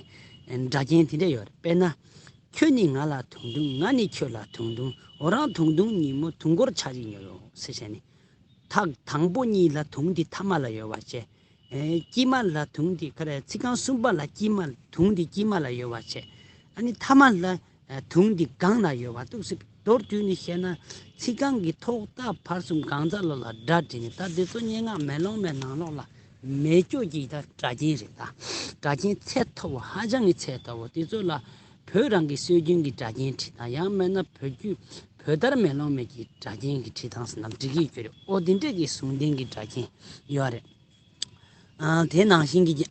སྒྲ་རྒྱན་དེ་འདྲ་ཡོད་རེད། དཔེར་ན། ཁྱོད་ནི་ང་ལ་དུང་དུང་། ང་ནི་ཁྱོད་ལ་དུང་དུང་། འོ་རང་དུང་དུང་ཉིན་མོ་དུང་སྐོར་ཆ་ཅིག་ཉོ་ཡོང་ཟེར་བྱས་ནས། ཐག་དང་པོ་གཉིས་ལ་དུང་འདི་ཐ་མ་ལ་ཡོད་པ་བྱས། ཨེ་དཀྱིལ་མ་ལ་དུང་འདི་ག་རེ་ཚིག་རྐང་གསུམ་པ་ལ་དཀྱིལ་མ་དུང་འདི་དཀྱིལ་མ་ལ་ཡོད་པ་བྱས། ཨ་ནི་ཐ་མ་ལ་ཨེ་དུང་འདི་སྒང་ལ་ཡོད་པ་འདུག་ཟེར། མདོར་བསྡུས་ནས་བཤད་ན་ཚིག་རྐང་གི་ཐོག་མཐའ་བར་གསུམ་གང་ཟག་ལོ་ལ་སྒྲ་དྲིལ་ནས། ད་འདི་ཚོ་སྙན་ངག་མེ་ལོང་མའི་ནང་ལོགས་ལ་མེ་སྒྱོགས་ཀྱི་ད་སྒྲ་རྒྱན་རེད། ད་སྒྲ་རྒྱན་ཚད་མཐོ་བོ་ཧ་ཅང་གི་ཚད་མཐོ་བོ་དེ་ཚོ་ལ་བོད་རང་གི་སྲོལ་རྒྱུན་གྱི་སྒྲ་རྒྱན་བྲིས་དང་། ཡང་མིན་ན་བོད་བརྒྱུད་བོད་དར་མེ་ལོང་མའི་གི་སྒྲ་རྒྱན་གྱི་བྲིས་སྟངས་ཟེར་ནམ་འབྲི་གི་ཡོད་རེད། ཨོ་དེ་འདྲས་ཀྱི་ཟུང་ལྡན་གྱི་སྒྲ་རྒྱན་ཡོད་རེད། ཨ་དེ་ནང་བཞིན་གྱི་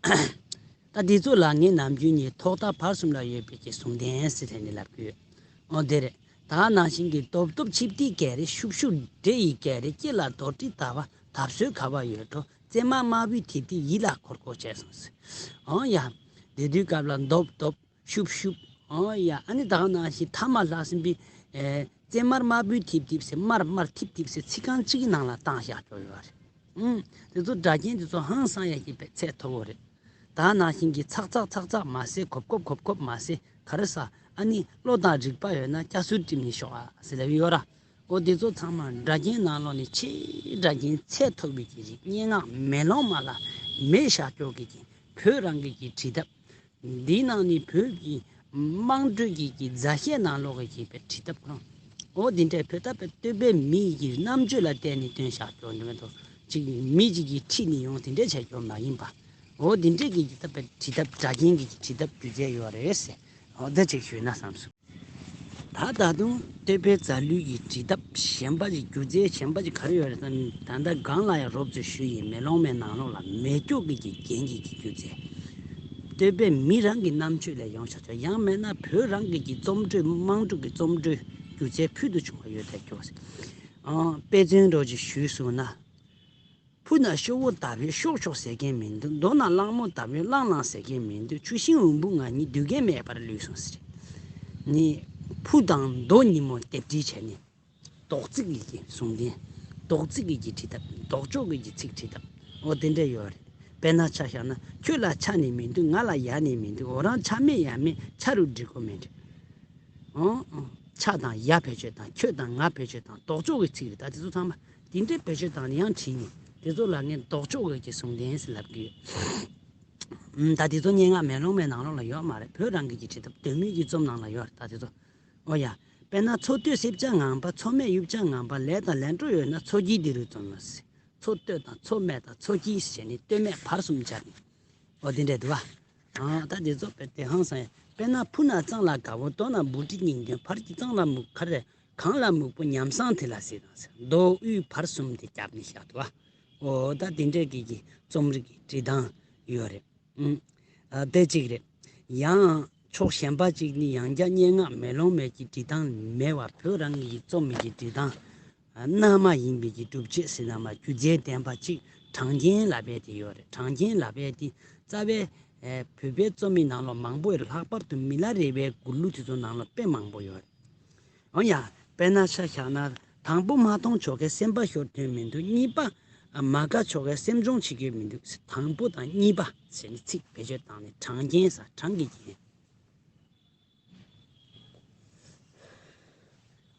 ད་དེ་ཚོ་ལ་ངས་ནམ་རྒྱུན་ནས་ཐོག་མཐའ་བར་གསུམ་ལ་ཡོད་པའི་གི་ཟུང་ལྡན་ཟེར་ནས་ལབ་ཀྱི་ཡོད། ཨོ་དེ་རེད། ད་ནང་བཞིན་གྱི་རྡོབ་རྡོབ་ཆིབས་ཏི་ཀེ་རེ། ཤུབ་ཤུབ་འདྲེ་ཡི་ཀེ་རེ། སྐེ་ལ་རྡོར་དྲིལ་ད་བ། ད་བཟོད་ག་བ་ཡོད་འགྲོ། བཙན་མ་དམར་པོའི་ཐིབ་ཐིབ། ཡིད་ལ་འཁོར་འཁོར་བྱས་སོང་ཟེར། ཨོ་ཡ། དེ་དུས་སྐབས་ལ་རྡོབ་རྡོབ། ཤུབ་ཤུབ། ཨོ་ཡ། ཨ་ནི་ད་ག་ནང་བཞིན་ཐ་མ་ལྷག་ཟིན་པའི་ཨེ་བཙན་དམར་དམར་པོའི་ཐིབ་ཐིབ་ཟེར། དམར་དམར་ཐིབ་ཐིབ་ཟེར་ཚིག་རྐང་གཅིག་གི་ནང་ལ་བཏང་བཞག་ཆོག་ཡོད་རེད། ཨུམ། དེ་ཚོ་སྒྲ་རྒྱན་དེ་ཚོ་ཧང་སང་ཡ་གི་པའི་ཚད་མཐོ་བོ་རེད། ད་ག་ནང་བཞིན་གྱི་ཚག་ཚག་ཚག་ཚག་མ་ཟེར། གོབ་གོབ་གོབ་གོབ་མ་ཟེར། ག་རེ་ཟ། ཨ་ནི་བློ་དང་རིག་པ་ཡོད་ན་སྐྱ་སུར་བསྒྲིམས་ནས་ཤོག་ཨ་ཟེར་ལབ་ཡོད་ར། འོ་དེ་ཚོ་ཚང་མ་སྒྲ་རྒྱན་ནང་ལོགས་ནས་ཆེས་སྒྲ་རྒྱན་ཚད་མཐོ་བའི་གི་རིགས། སྙན་ངག་མེ་ལོང་མ་ལ་མེ་བཞག་ཆོག་གི་གི་བོད་རང་གི་གི་བྲིས་ཐབས། འདིའི་ནང་ནས་བོད་ཀྱི་དམངས་ཁྲོད་ཀྱི་གི་མཛའ་བཤད་ནང་ལོགས་ཀྱི་གི་བྲིས་ཐབས་ཁོ་རང་། འོ་འདི་འདྲའི་བོད་ཐབས་པའི་བསྟོད་པའི་མི་ཡི་གི་རྣམ་དཔྱོད་ལ་བརྟེན་ནས་བཏོན་བཞག་ཆོག་འདི་མ་གཏོགས་ཅིག་མི་གཅིག་གིས་ཁྲིད་ནས་ཡོང་དེ་འདྲའི་བྱས་ཆོག་མ་ཡིན་པ། འོ་འདི་འདྲའི་གི་བྲིས་ཐབས་པའི་བྲིས་ཐབས་སྒྲ་རྒྱན་གྱི་གི་བྲིས་ཐབས་སྒྱུ་རྩལ་ཡོད་རེད་ཟེར། འོ་འདི་ཅིག་ཞུས་ན་བསམ་སོང་། ད་ད་དུང་བསྟོད་པའི་རྫ་ལུས་ཀྱི་བྲིས་ཐབས་གཞན་པ་ཅིག་སྒྱུ་རྩལ་གཞན་པ་ཅིག་ག་རེ་ཡོད་རེད་ཟེར་ན། ད་ལྟ་སྒང་ལ་ཡང་རོབ་ཙམ་ཞུས་ཡིན། མེ་ལོང་མའི་ནང་ལོགས་ལ་མེ་སྒྱོགས་ཀྱི་གི་རྒྱན་གྱི་གི་སྒྱུ་རྩལ། བསྟོད་པའི་མི་རང་གི་རྣམ་དཔྱོད་ལས་ཡོང་བཞག་ཆོག་ཡང་མིན་ན་བོད་རང་གི་གི་རྩོམ་འགྲོས་དམངས་ཁྲོད་ཀྱི་རྩོམ་འགྲོས་སྒྱུ་རྩལ་ཕུལ་དུ་བྱུང་བ་ཡོད་ཐལ་ཆོག་ཟེར། ཨང་། དཔེ་མཚོན་འདྲ་ཅིག་ཞུས་སོང་ན། ཕུ་ན་ཤོག་བུ་ལྟ་བུའི་ཤོག་ཤོག་ཟེར་མཁན་མི་འདུག་མདོ་ན་གླང་མོ་ལྟ་བུའི་གླང་གླང་ཟེར་མཁན་མི་འདུག་ཆུ་ཤིང་འུམ་བུ་ང་གཉིས་སྡུག་གེ་མེད་པར་ལུས་སོང་ཟེར། ནི་ཕུ་དང་མདོ་གཉིས་མོ་སྡེབ་སྒྲིག་བྱས་ནས་རྡོག་རྩིག་གི་གི་ཟུང་ལྡན། རྡོག་རྩིག་གི་གི་བྲིས་ཐབས། ལྡོག་ཕྱོགས་ཀྱི་གི་ཚིག་བྲིས་ཐབས། འོ་དེ་འདྲ་ཡོད་རེད། དཔེར་ན་ཆ་བཞག་ན། ཁྱོད་ལ་ཆ་ནི་མི་འདུག་ང་ལ་ཡ་ནི་མི་འདུག་འོ་རང་ཆ་མེད་ཡ་མེད་ཆ་རུ་འབྲི་དགོས་མེད། ཨང་ཨང་། ཆ་དང་ཡ་བེད་སྤྱོད་དང་། ཁྱོད་དང་ང་བེད་སྤྱོད་དང་། ལྡོག་ཕྱོགས་ཀྱི་ཚིག་རེད། ད་དེ་ཚོ་ཚང་མ་དེ་འདྲའི་བེད་སྤྱོད་བཏང་ནས་ཡང་བྲིས་ནས། དེ་ཚོ་ལ་ངས་ལྡོག་ཕྱོགས་ཀྱི་ཟུང་ལྡན་ཟེར་ལབ་ཀྱི་ཡོད། ཨུམ། ད་དེ་ཚོ་སྙན་ངག་མེ་ལོང་མའི་ནང་ལོགས་ལ་ཡོད་མ་རེད། བོད་རང་གི་གི་བྲིས་ཐབས་དོན་མེད་ཀྱི་རྩོམ་ནང་ལ་ཡོད་རེད། ད་དེ་ཚོ། ཨོ་ཡ། དཔེར་ན་མཚོ་སྟོད་སྲིབ་བྱ་ངང་པ། མཚོ་སྨད་ཡུབ་བྱ་ངང་པ། ལས་དང་ལས་འཕྲོ་ཡོད་ན། མཚོ་སྐྱིད་འདི་རུ་འཛོམས་ལ་ཟེར། མཚོ་སྟོད་དང་མཚོ་སྨད་དང་མཚོ་སྐྱིད་ཟེར་ནས་སྟོད་སྨད་བར་གསུམ་སྦྱར་ནས། འོ་དེ་འདྲ་འདུག་བ། ཨ་ད་དེ་ཚོ་དཔེ་དེ་ཧང་སང་ཡ། དཔེར་ན་ཕུ་ན་གཙང་ལ་དགའ་བོ། མདོ་ན་འབུ་ཏྲི་སྙིང་དོན། བར་གྱི་གཙང་ལ་སྨུག་ག་རེ། གངས་ལ་སྨུག་པོ་ཉམས་བཟང་དེ་ལ་ཟེར་དང་ཟེར། མདོ་དབུས་བར་གསུམ་དེ་རྒྱབ་ནས་བཞག་འདུག་བ། འོ་ད་དེ་འདྲའི་གི་གི་རྩོམ་རིག་གི་འབྲི་སྟངས་ཡོད་རེད། ཨུམ། ཨ་དེ་གཅིག་རེད། ཡང་ཕྱོགས་གཞན་པ་གཅིག་ནི་ཡང་བསྐྱར་སྙན་ངག་མེ་ལོང་མའི་གི་འབྲི་སྟངས་མེད་པར་བོད་རང་གི་རྩོམ་མི་གི་འབྲི་སྟངས། ཨ་གནའ་མ་ཡིན་པའི་གི་སྒྲུབ་བྱེད་ཟེར་ན་མ། སྒྱུ་རྩལ་ལྡན་པ་གཅིག་གྲངས་ཅན་ལབ་ཡས་དེ་ཡོད་རེད། གྲངས་ཅན་ལབ་ཡས་དེ་རྩ་བའི་ཨེ་བོད་པའི་རྩོམ་ཡིག་ནང་ལོགས་མང་པོ་ཡོད་རེད། ལྷག་པར་དུ་མི་ལ་རས་པའི་མགུར་གླུ་དེ་ཚོ་ནང་ལོགས་དཔེ་མང་པོ་ཡོད་རེད། འོ་ཡ། དཔེར་ན་ཆ་བཞག་ན། དང་པོ་མ་མཐོང་ཆོ་གའི་སེམས་པ་ཤོར་དོན་མི་འདུག་གཉིས་པ་མ་དགའ་ཆོ་གའི་སེམས་སྦྱོང་བྱེད་དགོས་མི་འདུག་དང་པོ་དང་གཉིས་པ་ཟེར་ནས་ཚིག་བེད་སྤྱོད་བཏང་ནས་གྲངས་ཅན་ཟེར། གྲངས་ཀྱི་རྒྱན།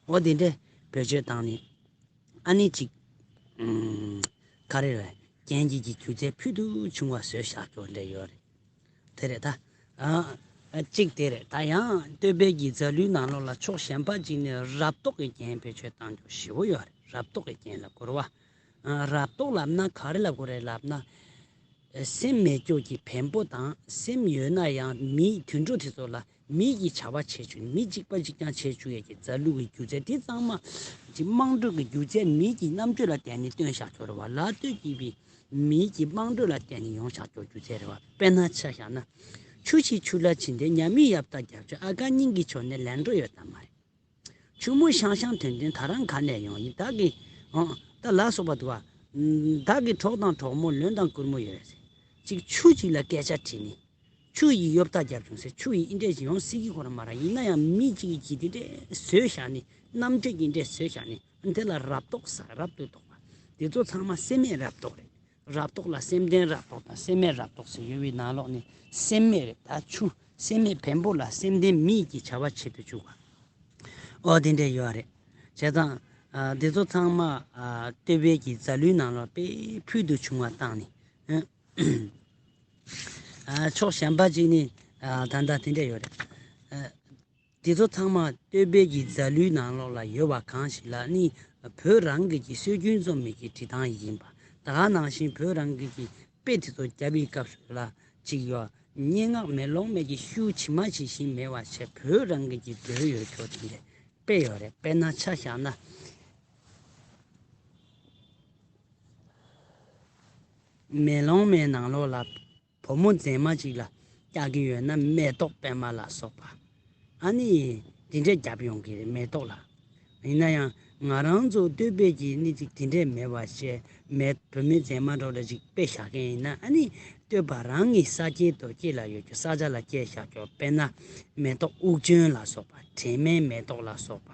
འོ་དེ་འདྲས་བེད་སྤྱོད་བཏང་ནས། ཨ་ནི་ཅིག་ཨུམ། ག་རེ་རེད། རྒྱན་གྱི་གི་སྒྱུ་རྩལ་ཕུལ་དུ་བྱུང་བ་བཟོས་བཞག་རྒྱུ་འདྲ་ཡོད་རེད། དེ་རེད་ད། ཨ་གཅིག་དེ་རེད། ད་ཡང་བསྟོད་པའི་གི་རྫ་ལུས་ནང་ལོགས་ལ་ཕྱོགས་གཞན་པ་གཅིག་ནས་རབ་རྟོག་གི་རྒྱན་བེད་སྤྱོད་བཏང་རྒྱུ་ཞེ་པོ་ཡོད་རེད། རབ་རྟོག་གི་རྒྱན་ལ་གོ་རེད་བ། ཨ་རབ་རྟོག་ལབ་ན་ག་རེ་ལབ་དགོས་རེད་ལབ་ན། སེམས་མེད་ཀྱོག་གི་བེམ་པོ་དང་། སེམས་ཡོད་ན་ཡང་མིའི་དུད་འགྲོ་དེ་ཚོ་ལ་མིའི་གི་བྱ་བ་བྱེད་བཅུག་མི་གཅིག་པ་གཅིག་རྐྱང་བྱེད་བཅུག་ཡས་ཀྱི་རྫ་ལུག་གི་སྒྱུ་རྩལ་དེ་ཚང་མ་གི་དམངས་ཁྲོད་ཀྱི་སྒྱུ་རྩལ་མིའི་གི་རྣམ་དཔྱོད་ལ་བརྟེན་ནས་བཏོན་བཞག་ཆོག་རེད་བ། ལ་སྟོད་ཀྱི་བི་མིའི་གི་དམངས་ཁྲོད་ལ་བརྟེན་ནས་ཡོང་བཞག་ཆོག་སྒྱུ་རྩལ་རེད་བ། དཔེར་ན་ཆ་བཞག་ན། ཆུ་ཆེ་ཆུ་ལ་ཕྱིན་ཏེ་ཉ་མིག་ཡབ་རྟ་རྒྱབ་ཆོག་ཨ་ཀ་སྙིང་གི་ཕྱོགས་ནས་ལན་འགྲོ་ཡོད་དམ་མ་རེད། ཆུ་མོ་ཤང་ཤང་ཐོན་ཐོན་ད་རང་ག་ནས་ཡོང་ཡིན་བདག་གི། ཨང་། ད་ལ་སོགས་པ་འདུག་བ། བདག་གི་གྲོགས་དང་གྲོགས་མོ་ལོན་དང་བཀུར་མོ་ཡོད་ཟེར། ཅིག་ཆུ་ཅིག་ལ་སྐད་ཆ་དྲིས་ནས། ཆུ་ཡིས་གཡོ་ལྟ་རྒྱབ་བྱུང་ཟེར། ཆུ་ཡིས་ཨིན་འདྲས་ཅིག་ཡོང་སྲིད་ཀྱི་ཁོ་ར་མ་ར། ཡིན་ན་ཡང་མི་གཅིག་གིས་དེ་འདྲས་བཟོས་བཞག་ནས། རྣམ་འགྲེལ་གྱི་འདྲས་བཟོས་བཞག་ནས། དེ་ལ་རབ་རྟོག་ཟེར། རབ་ཏུ་རྟོག་པ། དེ་ཚོ་ཚང་མ་སེམས་མེད་རབ་རྟོག་རེད། རབ་རྟོག་ལ་སེམས་ལྡན་རབ་རྟོག་དང་སེམས་མེད་རབ་རྟོག་ཟེར་ཡོད་པའི་ནང་ལོགས་ནས་སེམས་མེད་རེད། ད་ཆུ་སེམས་མེད་བེམ་པོ་ལ་སེམས་ལྡན་མིའི་གི་བྱ་བ་བྱེད་དུ་བཅུག་པ། ཨོ་དེ་འདྲས་ཡོད་རེད། བྱས་ཙང་ ཨ་དེ་ཚོ་ཚང་མ་ཨ་བསྟོད་པའི་གི་རྫ་ལུའི་ནང་ལོགས་དཔེ་ཕུལ་དུ་བྱུང་བ་བཏང་ནས། ཨ་ཕྱོགས་གཞན་པ་ཅིག་ནས་ཨ་ད་ལྟ་དེ་འདྲ་ཡོད་རེད། ཨ་དེ་ཚོ་ཚང་མ་བསྟོད་པའི་གི་རྫ་ལུའི་ནང་ལོགས་ལ་ཡོད་པ་གང་ཞིག་ལ་ནི་བོད་རང་གི་གི་སྲོལ་རྒྱུན་རྩོམ་མི་གི་བྲིས་སྟངས་ཡིན་པ། ད་ག་ནང་བཞིན་བོད་རང་གི་གི་དཔེ་དེ་ཚོ་རྒྱབ་པའི་སྐབས་སུ་ལ་ཅིག་ཡོད། སྙན་ངག་མེ་ལོང་མའི་གི་ཤུགས་ཇི་མ་ཇི་བཞིན་མེད་པ་བྱས་བོད་རང་གི་གི་བོད་ཡོད་ཆོག་དེ་འདྲ་དཔེ་ཡོད་རེད། དཔེར་ན་ཆ་བཞག་ན། མེ་ལོང་མའི་ནང་ལོགས་ལ་བུ་མོ་མཛེས་མ་ཅིག་ལ་བཀྱག་གི་ཡོད་ན་མེ་ཏོག་པད་མ་ལ་སོགས་པ། ཨ་ནི་འདི་འདྲས་རྒྱབ་ཡོང་གི་རེད་མེ་ཏོག་ལ། ཡིན་ན་ཡང་ང་རང་ཚོ་བསྟོད་པའི་གི་ནི་ཅིག་དེ་འདྲས་མེད་པ་བྱས་མེ་བུད་མེད་མཛེས་མ་འདྲ་བོ་ཅིག་དཔེ་བཞག་མཁན་ཡིན་ན། ཨ་ནི་བསྟོད་པ་རང་གི་ས་སྐྱེས་རྡོ་སྐྱེས་ལ་ཡོད་རྒྱུ་ས་ཆ་ལ་སྐྱེས་བཞག་རྒྱུ། དཔེར་ན་མེ་ཏོག་དབུགས་ལྗོན་ལ་སོགས་པ། དྲི་མེད་མེ་ཏོག་ལ་སོགས་པ།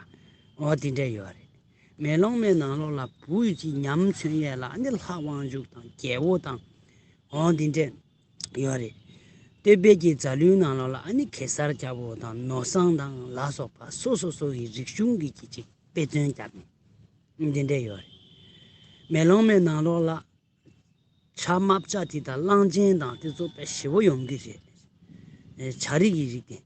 འོ་དེ་འདྲས་ཡོད་རེད། མེ་ལོང་མའི་ནང་ལོགས་ལ་བུ་ཡི་ཉམས་མཚོན་ཡས་ལ་ཨ་ནི་ལྷ་དབང་ཕྱུག་དང་རྒྱལ་པོ་དང་། འོ་འདི་འདྲས་ཡོད་རེད། བསྟོད་པའི་གི་རྫ་ལུའི་ནང་ལོགས་ལ་ཨ་ནི་གེ་སར་རྒྱལ་པོ་དང་ནོར་བཟང་དང་ལ་སོགས་པ་སོ་སོ་སོ་ཡི་རིག་གཞུང་གི་གི་ཅིག་དཔེ་མཚོན་རྒྱབ་ནས་འདི་འདྲས་ཡོད་རེད། མེ་ལོང་མའི་ནང་ལོགས་ལ་བྱ་རྨ་བྱ་དེ་དང་གླང་ཆེན་དང་དེ་ཚོ་དཔེ་ཞེ་པོ་ཡོང་གི་རེད། ཨེ་བྱ་རིགས་ཀྱི་རིགས་དེ།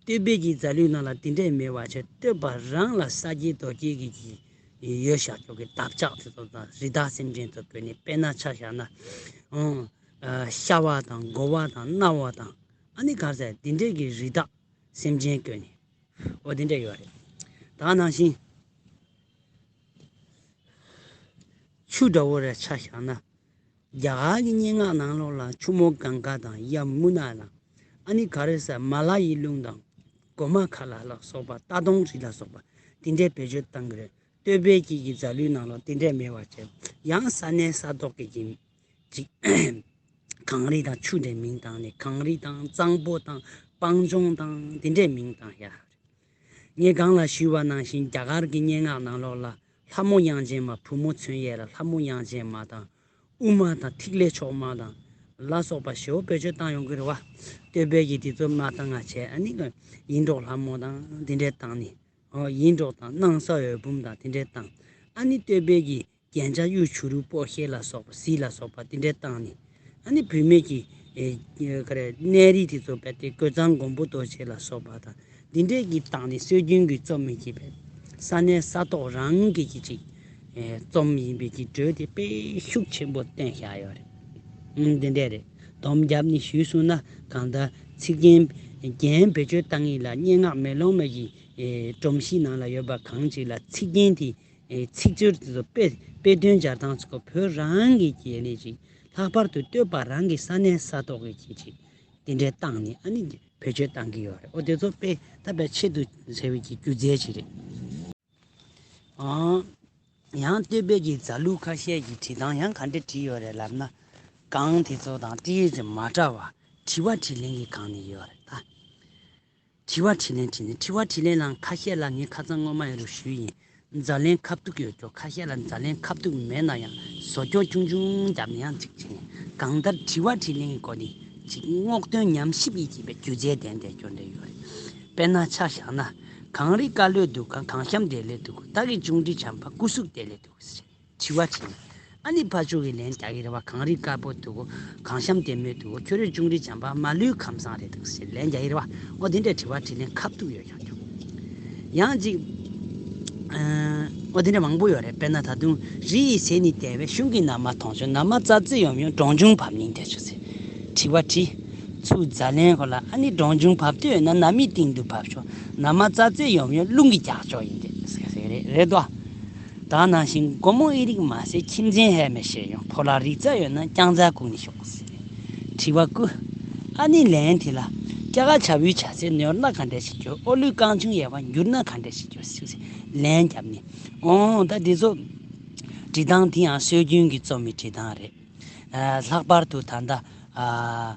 བསྟོད་པའི་གི་རྫ་ལུའི་ནང་ལ་དེ་འདྲས་མེད་པ་བྱས་བསྟོད་པ་རང་ལ་ས་སྐྱེས་རྡོ་སྐྱེས་ཀྱི་གི་ཡོད་བཞག་ཆོག་གི་འདབ་ཆགས་དེ་ཚོ་དང་རི་དྭགས་སེམས་ཅན་ཚོ་བཀོད་ནས། དཔེར་ན་ཆ་བཞག་ན། ཨང་། ཨ་ཤ་བ་དང་མགོ་བ་དང་རྣ་བ་དང་ཨ་ནི་ག་རེ་ཟེར་དེ་འདྲས་ཀྱི་རི་དྭགས་སེམས་ཅན་བཀོད་ནས། འོ་དེ་འདྲས་ཡོད་རེད། ད་ནང་བཞིན་ཆུ་འདྲ་བོ་རེ་ཆ་བཞག་ན། རྒྱ་གར་གྱི་སྙན་ངག་ནང་ལོགས་ལ་ཆུ་མོ་གངྒཱ་དང་ཡ་མུ་ན་དང་། ཨ་ནི་ག་རེ་ཟེར་མ་ལ་ཡི་ལུང་དང་། གོ་མ་ཁ་ལ་ལ་སོགས་པ། རྟ་དོང་རི་ལ་སོགས་པ་དེ་འདྲའི་བེད་སྤྱོད་བཏང་གི་རེད། བསྟོད་པའི་གི་གི་རྫ་ལུའི་ནང་ལོགས་དེ་འདྲས་མེད་པ་བྱས། ཡང་ས་གནས་ས་ཐོག་གི་གི་ཅིག་གངས་རི་དང་ཆུ་འདྲའི་མིང་བཏང་ནས་གངས་རི་དང་གཙང་པོ་དང་སྤང་ལྗོངས་དང་དེ་འདྲའི་མིང་བཏང་ཡ། ངས་གོང་ལ་ཞུས་པ་ནང་བཞིན་རྒྱ་གར་གྱི་སྙན་ངག་ནང་ལོགས་ལ་ལྷ་མོ་དབྱངས་ཅན་མ། བུ་མོ་མཚོན་ཡས་ལ་ལྷ་མོ་དབྱངས་ཅན་མ་དང་། ཨུ་མ་དང་ཐིག་ལེ་མཆོག་མ་དང་ལ་སོགས་པ་ཞེ་པོ་བེད་སྤྱོད་བཏང་ཡོང་གི་རེད་བ། བསྟོད་པའི་གི་དེ་ཚོ་མ་བཏང་ང་བྱས། ཨ་ནི་ཡིད་འཕྲོག་ལྷ་མོ་དང་དེ་འདྲས་བཏང་ནས། ཨོ་ཡིད་འཕྲོག་དང་སྣང་ས་འོད་འབུམ་དང་དེ་འདྲས་བཏང་། ཨ་ནི་བསྟོད་པའི་གི་རྒྱན་ཆ་གཡུ་བྱུ་རུ་སྤོ་ཤེལ་ལ་སོགས་པ་གཟི་ལ་སོགས་པ་དེ་འདྲས་བཏང་ནས། ཨ་ནི་བུད་མེད་ཀྱི་ཨེ་ག་རེ་གནས་རིས་དེ་ཚོ་རྦད་དེ་རྒོད་ཚང་མགོན་པོ་རྡོ་རྗེ་ལ་སོགས་པ་དང་དེ་འདྲས་ཀྱི་བཏང་ནས་སྲོལ་རྒྱུན་གྱི་རྩོམ་མི་གི་བས་ས་གནས་ས་ཐོག་རང་གི་གི་ཅིག་ཨེ་རྩོམ་ཡིན་པའི་གི་འགྲོས་དེ་དཔེ་ཤུགས་ཆེན་པོ་བསྟན་བཞག་ཡོད་རེད། ཨང་དེ་འདྲས་རེད། སྡོམ་བརྒྱབ་ནས་ཞུས་སོང་ན་གང་ལྟར་ཚིག་རྒྱན་རྒྱན་བེད་སྤྱོད་བཏང་ཡིན་ལ་སྙན་ངག་མེ་ལོང་མའི་གི་ཨེ་སྒྲོམ་གཞི་ནང་ལ་ཡོད་པ་གང་ཅིག་ལ་ཚིག་རྒྱན་དེ། ཨེ་ཚིག་སྦྱོར་དེ་ཚོ་དཔེ་དཔེ་དོན་སྦྱར་སྟངས་ཚོ་བོད་རང་གི་སྐད་ནས་ཅིག་ལྷག་པར་དུ་བསྟོད་པ་རང་གི་ས་གནས་ས་ཐོག་གི་ཅིག་ཅིག་དེ་འདྲའི་བཏང་ནས་ཨ་ནི་བེད་སྤྱོད་བཏང་གི་ཡོད་རེད། འོ་དེ་ཚོ་དཔེ་ད་དཔེ་ཆེད་དུ་བྱས་པའི་གི་སྒྱུ་རྩལ་ཅིག་རེད། ཨང་། ཡང་བསྟོད་པའི་གི་རྫ་ལུ་ཁ་ཤས་ཀྱི་བྲིས་སྟངས་ཡང་ག་འདྲ་བྲིས་ཡོད་རེད་ལབ་ན། གང་དེ་ཚོ་དང་ཏིའི་ཙི་མ་འདྲ་བ་དྲི་བ་དྲིས་ལན་གྱི་སྒང་ནས་ཡོད་རེད་ད། དྲི་བ་དྲིས་ལན་བྲིས་ནས་དྲི་བ་དྲིས་ལན་ལའང་ཁ་ཤས་ལ་ངས་ཁ་སང་སྔོན་མ་ཡོད་རུ་ཞུས་ཡིན། རྫ་ལན་ཁ་ཐུག་ཡོད་ཀྱོ། ཁ་ཤས་ལ་རྫ་ལན་ཁ་ཐུག་མེད་ན་ཡང་བཟོ་ཀྱོ་ཆུང་ཆུང་བརྒྱབ་ནས་ཡང་ཅིག་བྱས་ནས་གང་ལྟར་དྲི་བ་དྲིས་ལན་གྱི་སྐོར་ནས་ཅིག་སྔོག་འདོན་ཉམས་ཞིབ་ཡིན་གྱི་བའི་སྒྱུ་རྩལ་ལྡན་བསྡད་ཀྱོ་འདྲ་ཡོད་རེད། དཔེར་ན་ཆ་བཞག་ན། གངས་རི་དཀར་ལོས་འདུག་ག། གངས་ཤམ་བདེ་ལེགས་འདུག་ག། བདག་གི་གཅུང་དྲིན་བྱམས་པ་སྐུ་གཟུགས་བདེ་ལེགས་འདུག་ག། དྲི་བ་དྲིས་ནས། ཨ་ནི་ཕར་ཕྱོགས་ཀྱི་ལན་རྒྱག་གི་རེད་བ། གངས་རི་དཀར་པོ་འདུག་གོ། གངས་ཤམ་བདེ་མོ་འདུག་གོ། ཁྱོད་རའི་གཅུང་དྲིན་བྱམས་པ་མ་ལུས་ཁམས་བཟང་རེད་འདུག་ཟེར་ལན་རྒྱག་གི་རེད་བ། འོ་དེ་འདྲའི་དྲི་བ་དྲིས་ལན་ཁ་ཐུག་ཡོད་ཀྱང་ཀྱང་། ཡང་ཅིག་འོ་དེ་འདྲ་མང་པོ་ཡོད་རེད། དཔེར་ན་ད་དུང་རི་ཡི་ཟེར་ནི་དེ་བས་གཞུང་གི་ན་མ་མཐོང་ཆོག། ན་མ་རྩ་རྩེ་ཡོམ་ཡོམ་འབྲོང་ཆུང་བབས་ཉིན་དེ་ཆོག་ཟེར། དྲི་བ་དྲིས། ཚུར་རྫ་ལན་ཁོ་ལ་ཨ་ནི་འབྲོང་ཆུང་བབས་དུས་ཡོད་ན་ན་མི་སྟེང་དུ་བབས་ཆོག། ན་མ་རྩ་རྩེ་ཡོམ་ཡོམ་རླུང་གིས་རྒྱག་ཆོག་ཡིན་ཏེ་ཟེར་ཟེར་རེད་རེད་དོ། ད་ནང་བཞིན་སྒོ་མོ་ཨི་རིག་མ་ཟེར་ཁྱིམ་མཚེས་ཧེ་མེ་ཤེས་ཡོང་། ཕོ་ལ་རིག་རྩ་ཡོད་ན་རྐྱང་རྩལ་ཁུག་ནས་ཤོག་ཟེར། དྲི་བ་ཀུ། ཨ་ནི་ལན་དེ་ལ། སྐྱ་ཀ་བྱ་བུའི་བྱ་ཚེ་ནོར་ན་ག་འདྲ་ཞིག་འགྱུར། ཨོ་ལུས་རྐང་ཆུང་ཡལ་བ་འགྱུར་ན་ག་འདྲ་ཞིག་འགྱུར་ཟེར་ཟེར་ལན་བརྒྱབ་ནས། ཨོ་ད་འདི་ཚོ། བྲིས་སྟངས་དེ་ཡང་སྲོལ་རྒྱུན་གྱི་རྩོམ་མི་བྲིས་སྟངས་རེད། ཨ་ལྷག་པར་དུ་ད་ལྟ། ཨ།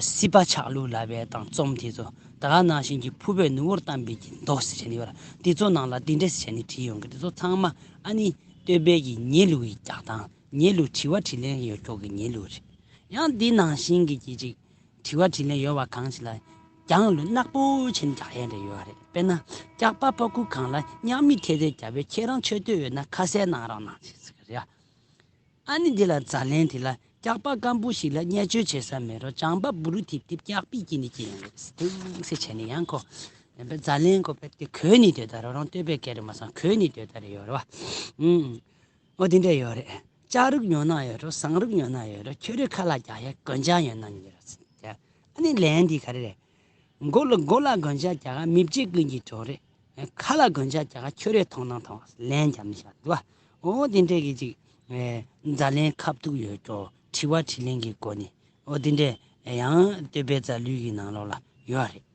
སྲིད་པ་ཆགས་ལུགས་ལབ་པའི་དང་རྩོམ་དེ་ཚོ་ད་ག་ནང་བཞིན་གྱི་ཕུར་པའི་ནུ་བོར་གཏམས་པའི་གི་མདོ་ཟེར་བྱས་ནས་ཡོད་ར། དེ་ཚོ་ནང་ལ་འདི་འདྲས་བྱས་ནས་བྲིས་ཡོང་གི། དེ་ཚོ་ཚང་མ་ཨ་ནི་བསྟོད་པའི་གི་ཉེ་ལུགས་ཀྱི་རྒྱག་སྟངས། ཉེ་ལུགས་དྲི་བ་དྲིས་ལན་ཡོད་ཀྱོག་གི་ཉེ་ལུགས་རེད། ཡང་འདི་ནང་བཞིན་གྱི་གི་ཅིག་དྲི་བ་དྲིས་ལན་ཡོད་པ་གང་ཞིག་ལ། གྱང་ལ་ནག་པོ་བྱས་ནས་རྒྱག་ཡས་འདྲ་ཡོད་རེད། དཔེར་ན་སྐྱག་པ་ཕ་ཁུ་གང་ལ་ཉག་མི་ཐེ་ཐེ་རྒྱབ་པའི་ཁྱེད་རང་མཆོད་འདོད་ཡོད་ན་ཁ་ཟས་གནང་རོགས་གནང་ཞེས་ཟེར་གི་རེད། ཨ་ནི་འདི་ལ་ཛ་ལན་དེ་ལ་སྐྱག་པ་སྐམ་པོ་ཞིག་ལ་བརྙས་བཅོས་བྱེད་ས་མེད་རོགས། ལྗང་པ་བུ་རུ་ཐིབ་ཐིབ་སྐྱག་པའི་དཀྱིལ་ནས་སྐྱེས་ཡོང་རེད། དུང་སེ་བྱས་ནས་ཡང་ཁོ་ཛ་ལན་ཁོ་པད་དེ་གོས་ནས་སྡོད་ད་རོགས་རང་སྟོད་པའི་སྐད་རེད་མ་སོང་གོས་ནས་སྡོད་ད་རེད་ཡོད་རེད་བ། ཨུམ། འོ་དེ་འདྲ་ཡོད་རེད། ལྕགས་རིགས་ཉོ་ན་ཡོད་རོགས་ཟངས་རིགས་ཉོ་ན་ཡོད་རོགས་ཁྱོད་རའི་ཁ་ལག་རྒྱག་ཡས་གོན་ཆས་ཉོ་ན་ཉོ་རོགས། ཨ་ནི་ལན་འདི་ག་རེ་རེད། མགོ་ལ་མགོ་ལ་གོན་ཆས་རྒྱག་ག་མི་བརྗེད་ཀུན་གྱི་གྲོགས་རེད། ཁ་ལ་གོན་ཆས་རྒྱག་ག་ཁྱོད་རའི་མཐོང་སྣང་མཐོང་བ་ལན་རྒྱབ་ནས་བཞག་འདུག་བ། འོ་དེ་འདྲས་ཀྱི་ཅིག་ཨེ་ཛ་ལན་ཁ་ཐུག་ཡོད་ཀྱོ་དྲི་བ་དྲིས་ལན་གྱི་སྒོ་ནས་འོ་དེ་འདྲས་ཡང་སྟོད་པའི་ཛ་ལུས་ཀྱི་ནང་ལོགས་ལ་ཡོད་རེད།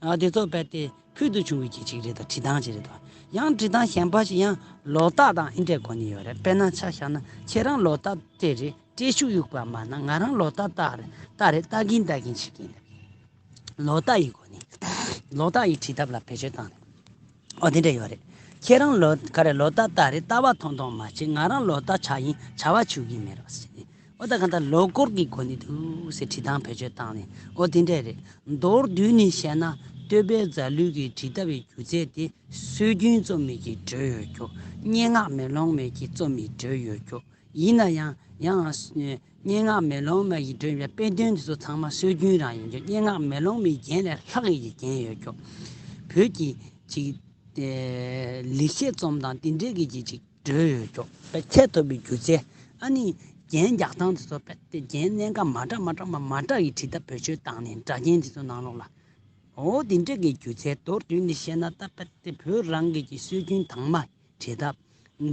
ཨ་དེ་ཚོ་རྦད་དེ་ཕུལ་དུ་བྱུང་བའི་གི་ཅིག་རེད་དོ། བྲིས་སྟངས་ཅིག་རེད་དོ། ཡང་བྲིས་སྟངས་གཞན་པ་ཞིག་ཡང་ལོ་རྟགས་དང་ཨེ་འདྲས་གོ་ནི་ཡོད་རེད། དཔེར་ན་ཆ་བཞག་ན་ཁྱེད་རང་ལོ་རྟགས་སྤྲད་རེད། སྤྲད་ཤུགས་ཡོད་པ་མ་ན་ང་རང་ལོ་རྟགས་རྟགས་རེད། རྟགས་རེད་རྟགས་ཀྱིན་རྟགས་ཀྱིན་བྱེད་ཀྱིན་རེད། ལོ་རྟགས་ཡི་གོ་ནི་ལོ་རྟགས་ཡི་བྲིས་ཐབས་ལ་བེད་སྤྱོད་བཏང་རེད། ཨོ་དེ་འདྲ་ཡོད་རེད། ཁྱེད་རང་ལོ་ག་རེ་ལོ་རྟགས་རྟགས་རེད། ལྟ་བ་མཐོང་མཐོང་མ་བྱེད། ང་རང་ལོ་རྟགས་ཆགས་ཡིན་བྱ་བ་བྱུག་གིན་མེད་རོགས་ཟེར་ནས། ཨོ་ད་ག་ད་ལོ་སྐོར་གྱི་སྒོ་ནས་འདུག་ཟེར་བྲིས་སྟངས་བེད་སྤྱོད་བཏང་ནས་ཨོ་དེ་འདྲས་རེད། མདོར་བསྡུས་ནས་བཤད་ན་སྟོད་པའི་རྫ་ལུས་ཀྱི་བྲིས་ཐབས་ཀྱི་སྒྱུ་རྩལ་དེ་སྲོལ་རྒྱུན་རྩོམ་མི་གྱི་འགྲོས་ཡོད་ཀྱོ། སྙན་ངག་མེ་ལོང་མའི་གི་རྩོམ་མི་འགྲོས་ཡོད་ཀྱོ། ཡིན་ན་ཡང་ཡང་སྙན་ངག་མེ་ལོང་མའི་གི་འགྲོས་ཡོད། དཔེ་དོན་དེ་ཚོ་ཚང་མ་སྲོལ་རྒྱུན་རང་ཡིན་ཀྱོ། སྙན་ངག་མེ་ལོང་མའི་རྒྱན་ལས་ལྷག་གི་རྒྱན་ཡོད་ཀྱོ། བོད་ཀྱི་ཅིག་ལེགས་བཤད་རྩོམ་དང་དེ་འདྲས་ཀྱི་ཅིག་ཅིག་འགྲོས་ཡོད་ཀྱོག་པའི་ཁྱད་ཐོབ་པའི་སྒྱུ་རྩལ། ཨ་ནི་རྒྱན་རྒྱག་སྟངས་དེ་ཚོ་པའི་རྒྱན་གནད་འགག་མ་འདྲ་མ་འདྲ་མ་མ་འདྲ་ཡི་བྲིས་ཐབས་བེད་སྤྱོད་བཏང་ནས་སྒྲ་རྒྱན་དེ་ཚོ་ནང་ལོགས་ལ། འོ་དེ་འདྲ་གི་སྒྱུ་རྩལ་མདོར་བསྡུས་ནས་བཤད་ན་ད་པའི་བོད་རང་གི་གི་སྲོལ་རྒྱུན་དྭངས་མ་བྲིས་ཐབས།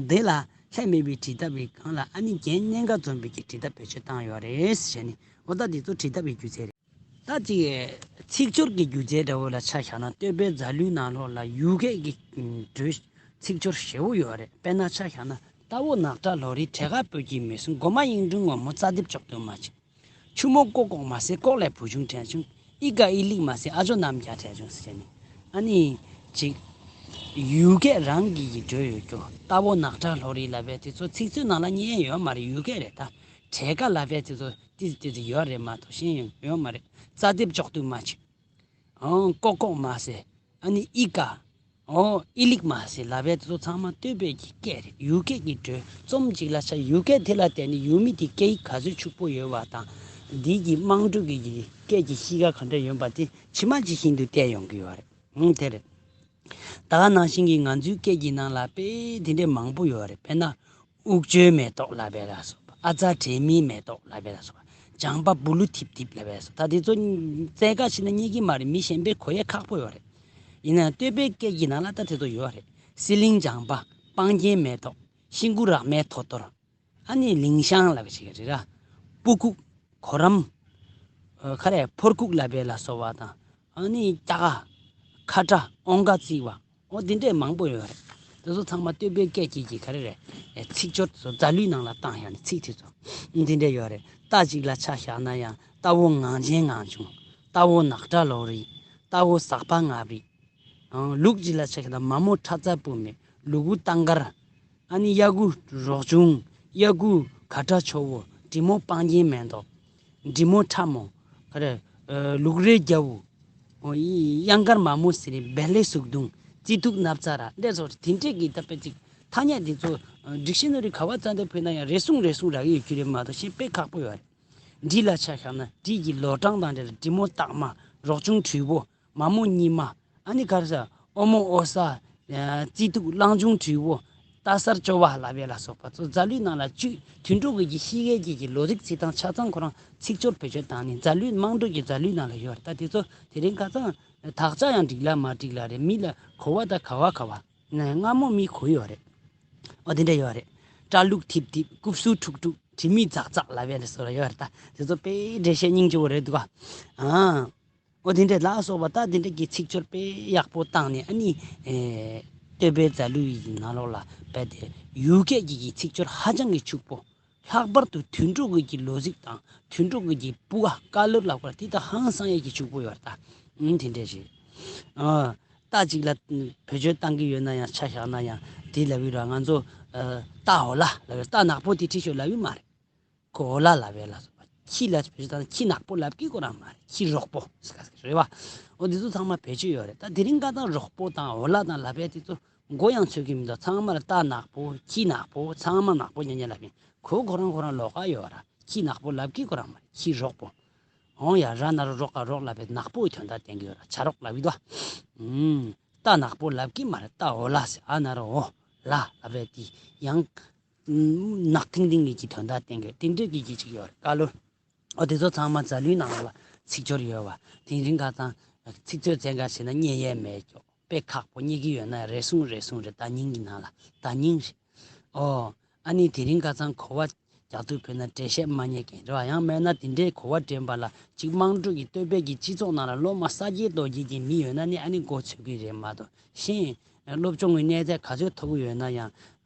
འདི་ལ་ལྷད་མེད་པའི་བྲིས་ཐབས་ཡི་སྒང་ལ་ཨ་ནི་རྒྱན་གནད་འགག་འཛོམས་པའི་གི་བྲིས་ཐབས་བེད་སྤྱོད་བཏང་ཡོད་རེད་ཟེར་ནས་འོ་ད་དེ་ཚོ་བྲིས་ཐབས་ཡི་སྒྱུ་རྩལ་རེད། ད་ཅིག་ཚིག་སྦྱོར་གྱི་སྒྱུ་རྩལ་འདྲ་བོ་ལ་ཆ་བཞག་ན་སྟོད་པའི་རྫ་ལུས་ནང་ལོགས་ལ་ཡུལ་སྐད་ཀྱི་འགྲོས་ཚིག་སྦྱོར་ཞེ་བོ་ཡོད་རེད། དཔེར་ན་ཆ་བཞག་ན་རྟ་བོ་ནག་ཁྲ་ལོ་རི་བྲེ་ཁ་སྤོས་ཀྱི་མེ་ཟུང་མགོ་མ་གཡུང་དྲུང་ངོ་མོ་རྩ་འདེབས་ཅོག་ཏུ་མ་ཆེ། ཆུ་མོ་ཀོག་ཀོག་མ་ཟེར་ཀོག་ལས་བུ་ཆུང་དྲན་བྱུང་། ཨི་ཀ་ཨི་ལིག་མ་ཟེར་ཨ་ཇོ་རྣམ་རྒྱལ་དྲན་བྱུང་ཟེར་ནས་ཨ་ནི་ཅིག་ཡུལ་སྐད་རང་གི་ཡི་འགྲོས་ཡོད་རྒྱུ་རྟ་བོ་ནག་ཁྲ་ལོ་རི་ལབ་པའི་དེ་ཚོ་ཚིག་མཛོད་ནང་ལ་རྙེད་ཡོད་མ་རེད། ཡུལ་སྐད་རེད་ད། བྲེ་ཁ་ལབ་པའི་དེ་ཚོ་ཏི་ཏི་ཏི་ཡོད་རེད་མ་གཏོགས་གཞན་ཡོད་ཡོད་མ་རེད། རྩ་འདེབས་ཅོག་ཏུ་མ་ཆེ། ཨང་ཀོག་ཀོག་མ་ཟེར། ཨ་ནི་ཨི་ཀ་ཨོ་ཨི་ལིག་མ་ཟེར་ལབ་པའི་དེ་ཚོ་ཚང་མ་སྟོད་པའི་གི་སྐད་རེད། ཡུལ་སྐད་ཀྱི་འགྲོས་རྩོམ་གཅིག་ལ་ཆ་ཡུལ་སྐད་དེ་ལ་བརྟེན་ནས་ཡུལ་མི་དེ་སྐད་ཡིག་ག་ཚོད་ཕྱུག་པོ་ཡོད་པ་དང་འདི་གི་དམངས་ཁྲོད་ཀྱི་གི་སྐད་ཀྱི་གཤིས་ཀ་ག་འདྲ་ཡོད་པ་དེ་ཇི་མ་ཇི་བཞིན་དུ་བལྟས་ཡོང་གི་ཡོད་རེད། ཨང་དེ་རེད། ད་ག་ནང་བཞིན་གྱི་ང་ཚོའི་སྐད་ཀྱི་ནང་ལ་དཔེ་དེ་འདྲས་མང་པོ་ཡོད་རེད། དཔེར་ན། དབུགས་འབྱོལ་མེ་ཏོག་ལབ་པའི་ལ་སོགས་པ། ཨ་ཙ་དྲན་མེད་མེ་ཏོག་ལབ་པའི་ལ་སོགས་པ། ལྗང་པ་སྦུ་ལུ་ཐིབ་ཐིབ་ལབ་པའི་ལ་སོགས་པ། ད་དེ་ཚོ་རྩེ་ཁ་ཕྱིན་ན་རྙེད་ཀྱི་མ་རེད། མི་གཞན་པས་གོ་ཡས་ཁག་པོ་ཡོད་རེད། ཡིན་ནའང་སྟོད་པའི་སྐད་ཀྱི་ནང་ལ་ད་དེ་ཚོ་ཡོད་རེད། སི་ལིང་ལྗང་པ། སྤང་རྒྱན་མེ་ཏོག་ཤིང་ཀུ་རག་མའི་ཐོ་ཐོར། ཨ་ནི་ལིང་ཤང་ལབ་པ་ཞིག་རེད་ར། སྤུ་ཁུག་གོ་རམ། ཨ་ཁ་རས་ཕོར་ཁུག་ལབ་པའི་ལ་སོགས་པ་དང་། ཨ་ནི་སྐྱ་ཀ་ཁ་ཁྲ་ཨོང་ཀ་བརྩིགས་པ། འོ་འདི་འདྲས་མང་པོ་ཡོད་རེད། དེ་ཚོ་ཚང་མ་སྟོད་པའི་སྐད་ཀྱི་གི་ག་རེ་རེད། ཚིག་སྦྱོར་དེ་ཚོ་རྫ་ལུས་ནང་ལ་བཏང་ཡག་ནི་ཚིག་དེ་ཚོ་འདི་འདྲས་ཡོད་རེད། རྟ་གཅིག་ལ་ཆ་བཞག་ན་ཡང་རྟ་བོ་ངང་ཆེན་ངང་ཆུང་། རྟ་བོ་ནག་ཁྲ་ལོ་རི། རྟ་བོ་ཟག་པ་ངབ་རི། ལུག་གཅིག་ལ་ཆ་བཞག་ན་མ་མོ་ཁྲ་ཚ་སྤུ་མེད། ལུ་གུ་ཏང་དཀར། ཨ་ནི་གཡག་གུ་རོག་ཆུང་། གཡག་གུ་ག་ཁྲ་ཆོ་བོ། འབྲི་མོ་སྤང་རྒྱན་མེ་ཏོག་འབྲི་མོ་ཁྲ་མོ། ག་རེ། ལུག་རའི་རྒྱལ་བོ། གཡང་དཀར་མ་མོ་ཟེར་རེད། བལ་ལེ་གཟུགས་གདོང་། རྩི་ཐུག་ནབ་ཚ་ར་འདྲ་སོགས་དེ་འདྲས་ཀྱི་ད་དཔེ་ཅིག་ཐ་སྙད་འདི་ཚོ་ཌིག་ཤི་ན་རི་ག་བ་ཙམ་དུ་ཕུལ་ན་ཡང་རེ་ཟུང་རེ་ཟུང་རག་གི་ཡོད་རྒྱུ་རེད་མ་གཏོགས་ཤེས་དཔེ་ཁག་པོ་ཡོད་རེད། འབྲི་ལ་ཆ་བཞག་ན་འབྲི་གི་ལོ་གྲངས་དང་འབྲེལ་འབྲི་མོ་སྟག་མ། རོག་ཆུང་དྲུད་པོ། མ་མོ་གཉིས་མ། ཨ་ནི་ག་རེ་ཟ། ཨོ་མོ་ཨོ་ས། རྩི་ཐུག་གླང་ཆུང་དྲུད་པོ། རྟ་སར་ཅོ་བ་ལབ་པའི་ལ་སོགས་པ་ཚོ་རྫ་ལུས་ནང་ལ་བཅུད་དུད་འགྲོ་གི་གི་ཤི་གའི་གི་གི་ལོ་རིགས་རྩི་སྟངས་ཆ་ཚང་ཁོ་རང་ཚིག་སྦྱོར་བེད་སྤྱོད་བཏང་ནས་རྫ་ལུས་དམངས་ཁྲོད་ཀྱི་རྫ་ལུས་ནང་ལ་ཡོད་རེད། ད་དེ་ཚོ་དེ་རིང་ཁ་སང་དག་ཆ་ཡང་འགྲིག་ལ་མ་འགྲིག་ལ་རེད། མི་ལ་གོ་བ་ད་ག་བ་ག་བ་ན་སྔ་མོ་མི་གོ་ཡོད་རེད། ཨོ་དེ་འདྲ་ཡོད་རེད། སྐྲ་ལུག་ཐིབ་ཐིབ་རྐུབ་སུ་ཁྲུག་ཁྲུག་དྲི་མི་ཛག་ཛག་ལབ་པའི་ལ་སོགས་ལ་ཡོད་རེད། ད་དེ་ཚོ་དཔེ་འགྲེལ་བཤད་སྙིང་རྗེ་བོ་རེད་འདུག་ག་ཨ། འོ་དེ་འདྲས་ལ་སོགས་པ་ད་དེ་འདྲས་ཀྱི་ཚིག་སྦྱོར་དཔེ་ཡག་པོ་བཏང་ནས་ཨ་ནི། ཨེ། སྟོད་པའི་རྫ་ལུ་ཡི་ནང་ལོགས་ལ་རྦད་དེ་ཡུལ་སྐད་ཀྱི་གི་ཚིག་སྦྱོར་ཧ་ཅང་གི་ཕྱུག་པོ། ལྷག་པར་དུ་དུད་འགྲོ་གི་གི་ལོ་ཚིགས་དང་དུད་འགྲོ་གི་གི་སྤུ་ག་ཀ་ལར་ལ་བར་དེ་ད་ཧང་སང་ཡས་ཀྱི་ཕྱུག་པོ་ཡོད་རེད་ད། ཨང་དེ་འདྲས་ཞིག་ཨ། རྟ་གཅིག་ལ་བེད་སྤྱོད་བཏང་གི་ཡོད་ན་ཡང་ཆ་བཞག་ན་ཡང་དེ་ལབ་ཡོད་ར། ང་ཚོ་ཨ། རྟ་འོ་ལ་ལབ་ཡོད། རྟ་ནག་པོ་དེ་ཁྲིད་ཤོག་ལབ་ཡོད་མ་རེད། ཁོ་འོ་ལ་ལབ་པའི་ལ་སོགས་པ། ཁྱི་ལ་བེད་སྤྱོད་བཏང་ན་ཁྱི་ནག་པོ་ལབ་ཀྱི་ཁོ་རང་མ་རེད། ཁྱི་རོག་པོ་ཟེར་ག་ཟེར་རེད་བ། འོ་འདི་ཚོ་ཚང་མ་བེད་སྤྱོད་ཡོད་རེད། ད་དེ་རིང་ཁ་སང་རོག་པོ་དང་འོ་ལ་དང་ལབ་པའི་དེ་ཚོ་མགོ་ཡང་ཚོད་ཀྱི་མི་འདུག་ཚང་མ་ལ་རྟ་ནག་པོ་ཁྱི་ནག་པོ་ཚང་མ་ནག་པོ་ཉན་ཉན་ལབ་ཡིན། ཁོ་ཁོ་རང་ཁོ་རང་ལོགས་ཀ་ཡོད་ར། ཁྱི་ནག་པོ་ལབ་ཀྱི་ཁོ་རང་མ་རེད། ཁྱི་རོག་པོ། འོང་ཡ་ར་ན་རོ་རོག་ག་རོག་ལབ་པའི་ནག་པོའི་དོན་དག་བསྟན་གྱི་ཡོད་ར། བྱ་རོག་ལབ་ཀྱི་འདུག་ཨུམ། རྟ་ནག་པོ་ལབ་ཀྱི་མ་རེད། རྟ་འོ་ལ་ཟེར་ཨ་ན་རོ་འོ་ལ་ལབ་པའི་དེ་ཡང་ནག་ཐིང་ཐིང་གི་གི་དོན་དག་བསྟན་གྱི་དེ་འདྲའི་གི་གི་ཅིག་ཡོད་རེད། ཀ་ལོ། ཨོ་དེ་ཚོ་ཚང་མ་རྫ་ལུའི་ནང་ལ་ཚིག་སྦྱོར་ཡོད་བ། དེང་རིང་ཁ་སང་ཚིག་མཛོད་ཚན་ཁ་ཕྱིན་ན་རྙེད་ཡས་མེད་ཀྱོ། དཔེ་ཁག་པོ་རྙེད་ཀྱི་ཡོད་ན་རེ་ཟུང་རེ་ཟུང་རེ་བརྡ་རྙིང་གི་ནང་ལ་བརྡ་རྙིང་རེད། ཨོ། ཨ་ནི་དེ་རིང་ཁ་སང་གོ་བ་རྒྱག་དུས་ཕེབས་ན་འགྲེལ་བཤད་མ་རྙེད་མཁན་རེད་བ། ཡང་མེད་ན་དེ་འདྲའི་གོ་བ་འདྲེན་པ་ལ་གཅིག་དམངས་ཁྲོད་ཀྱི་སྟོད་པའི་གི་སྤྱི་ཚོགས་ནང་ལ་སློབ་མ་ས་སྐྱའི་རྡོ་རྗེ་གི་མི་ཡོད་ན་ནི་ཨ་ནི་མགོ་ཚོས་ཀྱི་རེད་མ་གཏོགས་གཞན་སློབ་སྦྱོང་གི་གནས་ཚད་ག་ཚོད་མཐོ་པོ་ཡོད་ན་ཡང་